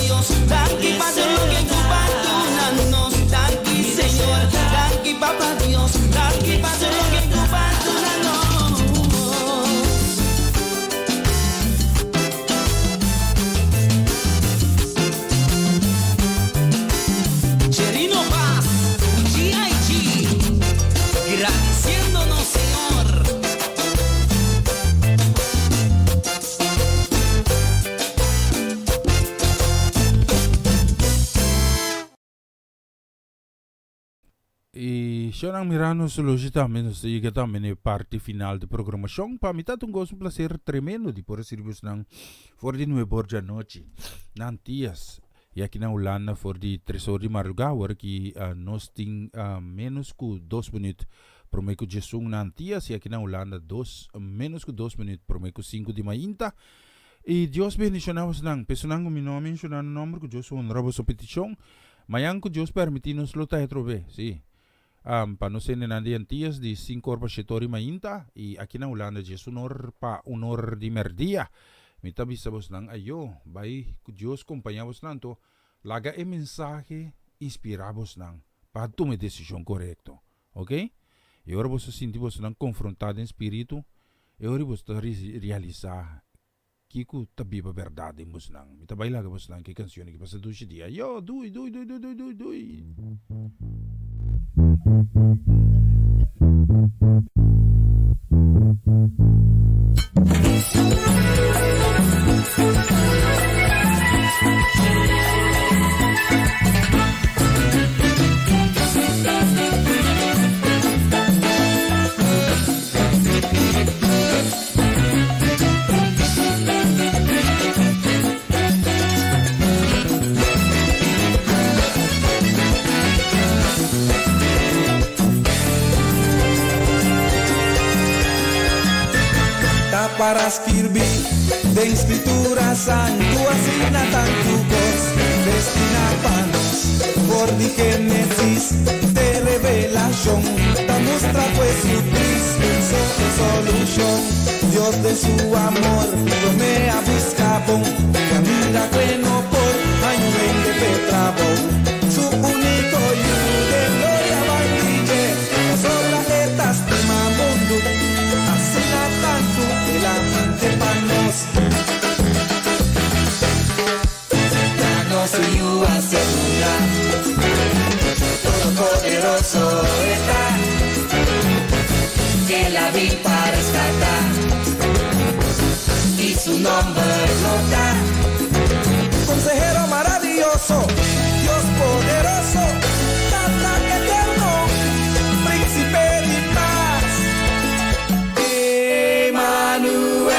A: Dios, danki pa tur loke ku bo a duna nos. Danki Señor, danki Papa Dios, danki pa tur loke ku bo a duna nos. Cherino Paz, GIG, gradiciéndonos Señor.
D: I shownan mira nos loshi tambe nos ta yega tambe na e parti final di programashon. Pa mi ta un goso un placer tremendo di por a sirbi bosnan for di nuebe or djanochi na Antias i aki na Hulanda for di tres or di madruga awor ki nos tin menos ku dos minuut prome ku djesun na Antias i aki na Hulanda dos menos ku dos minuut prome ku sinku di mainta. I Dios bendiciona bosnan. Personan ku mi no a menciona nan nomber ku Dios honra boso peticion. Mañan ku Dios permití nos lo ta atrobe, sí. Pa nos hendenan di Antillas di sinku or pa shete or di mainta i aki na Hulanda djes un or pa un or di merdia. Mi ta bisa bosnan ayo, bai ku Dios kompañá bosnan anto laga e mensahe inspirá bosnan pa tuma e desishon korekto. Ok? I ora boso sinti bosonan konfrontá den spiritu, e ora boso ta realisá Kiko ta biba berdad den bosnan? Mi ta bai laga bosnan ke kansion aki pasa dushi dia. Yo, dui, dui, dui, dui, dui, dui, dui.
G: Ta para skirbi den Scritura Santu asina tantu kos destina pa nos. For di Genesis te Revelashon ta mustra ku Jesucristo so e solushon. Dios den su amor promé a buska bon kaminda ku e no por haña un hende p'e trabou. Su úniko Yu den gloria bai di dje, pasobra e ta stima mundu asina tantu el a mande pa nos.
H: Ta nos su Yu a ser duna, Todopoderoso e ta, El a bin pa rescata, y su nomber lo ta.
G: Consehero maraviyoso, Dios poderoso, Tata eterno, Principe di paz, Emanuel.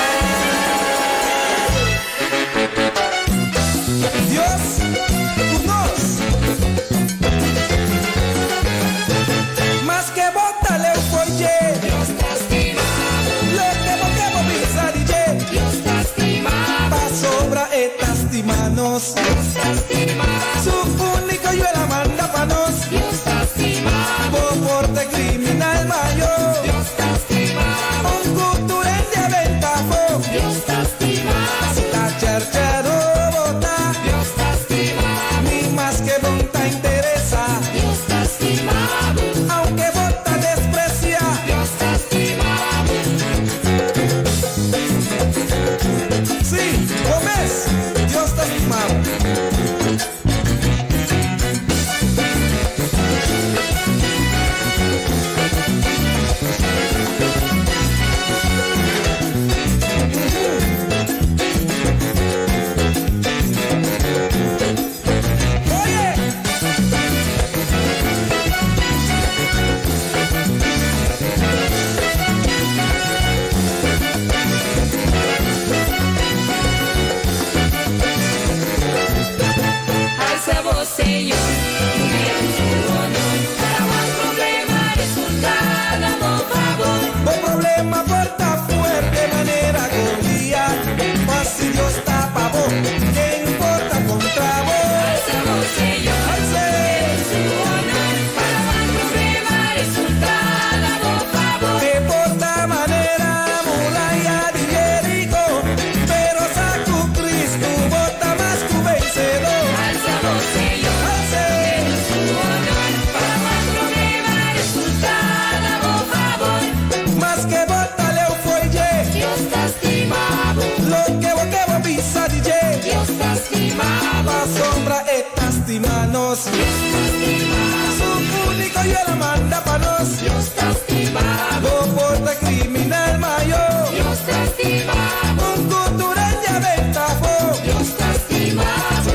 G: Dios ku nos. Maske bo ta leu for dje.
H: Dios ta stima bo.
G: Loke bo ke bo bisa di dje.
H: Dios ta stima bo.
G: Pasobra e ta stima nos.
H: Dios ta stima bo.
G: Su úniko Yu el a manda pa nos.
H: Dios ta stima
G: Bo
H: bo.
G: por ta kriminal mayo.
H: Dios ta stima bo.
G: Un ku tur hende a benta afó.
H: Dios ta stima bo.
G: Si ta cherchero bo ta.
H: Dios ta stima bo.
G: Ni maske bon ta interesa.
H: Dios ta stima bo.
G: Aunke bo ta desprecia.
H: Dios ta stima bo.
G: Si, bo mes, Dios ta stima bo.
H: Alza bo, Señor, mira su honor, para bo problema resulta na bo fabor.
G: Bo problema por ta fuerte manera Goliat, ma si Dios ta pa bo, ken por ta contra bo?
H: Alza bo, Señor,
G: Alz'é.
H: mira su honor, para bo problema resulta na bo fabor.
G: E por ta manera muraya di Jeriko, pero sa ku Cristo bo ta mas ku vencedor. Pasobra e ta stima nos. Su úniko yu el a manda pa nos.
H: Dios ta stima.
G: Bo por ta kriminal mayo.
H: Dios ta stima.
G: Un kultura ya bentafo.
H: Dios ta stima.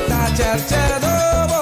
G: Ta charchado.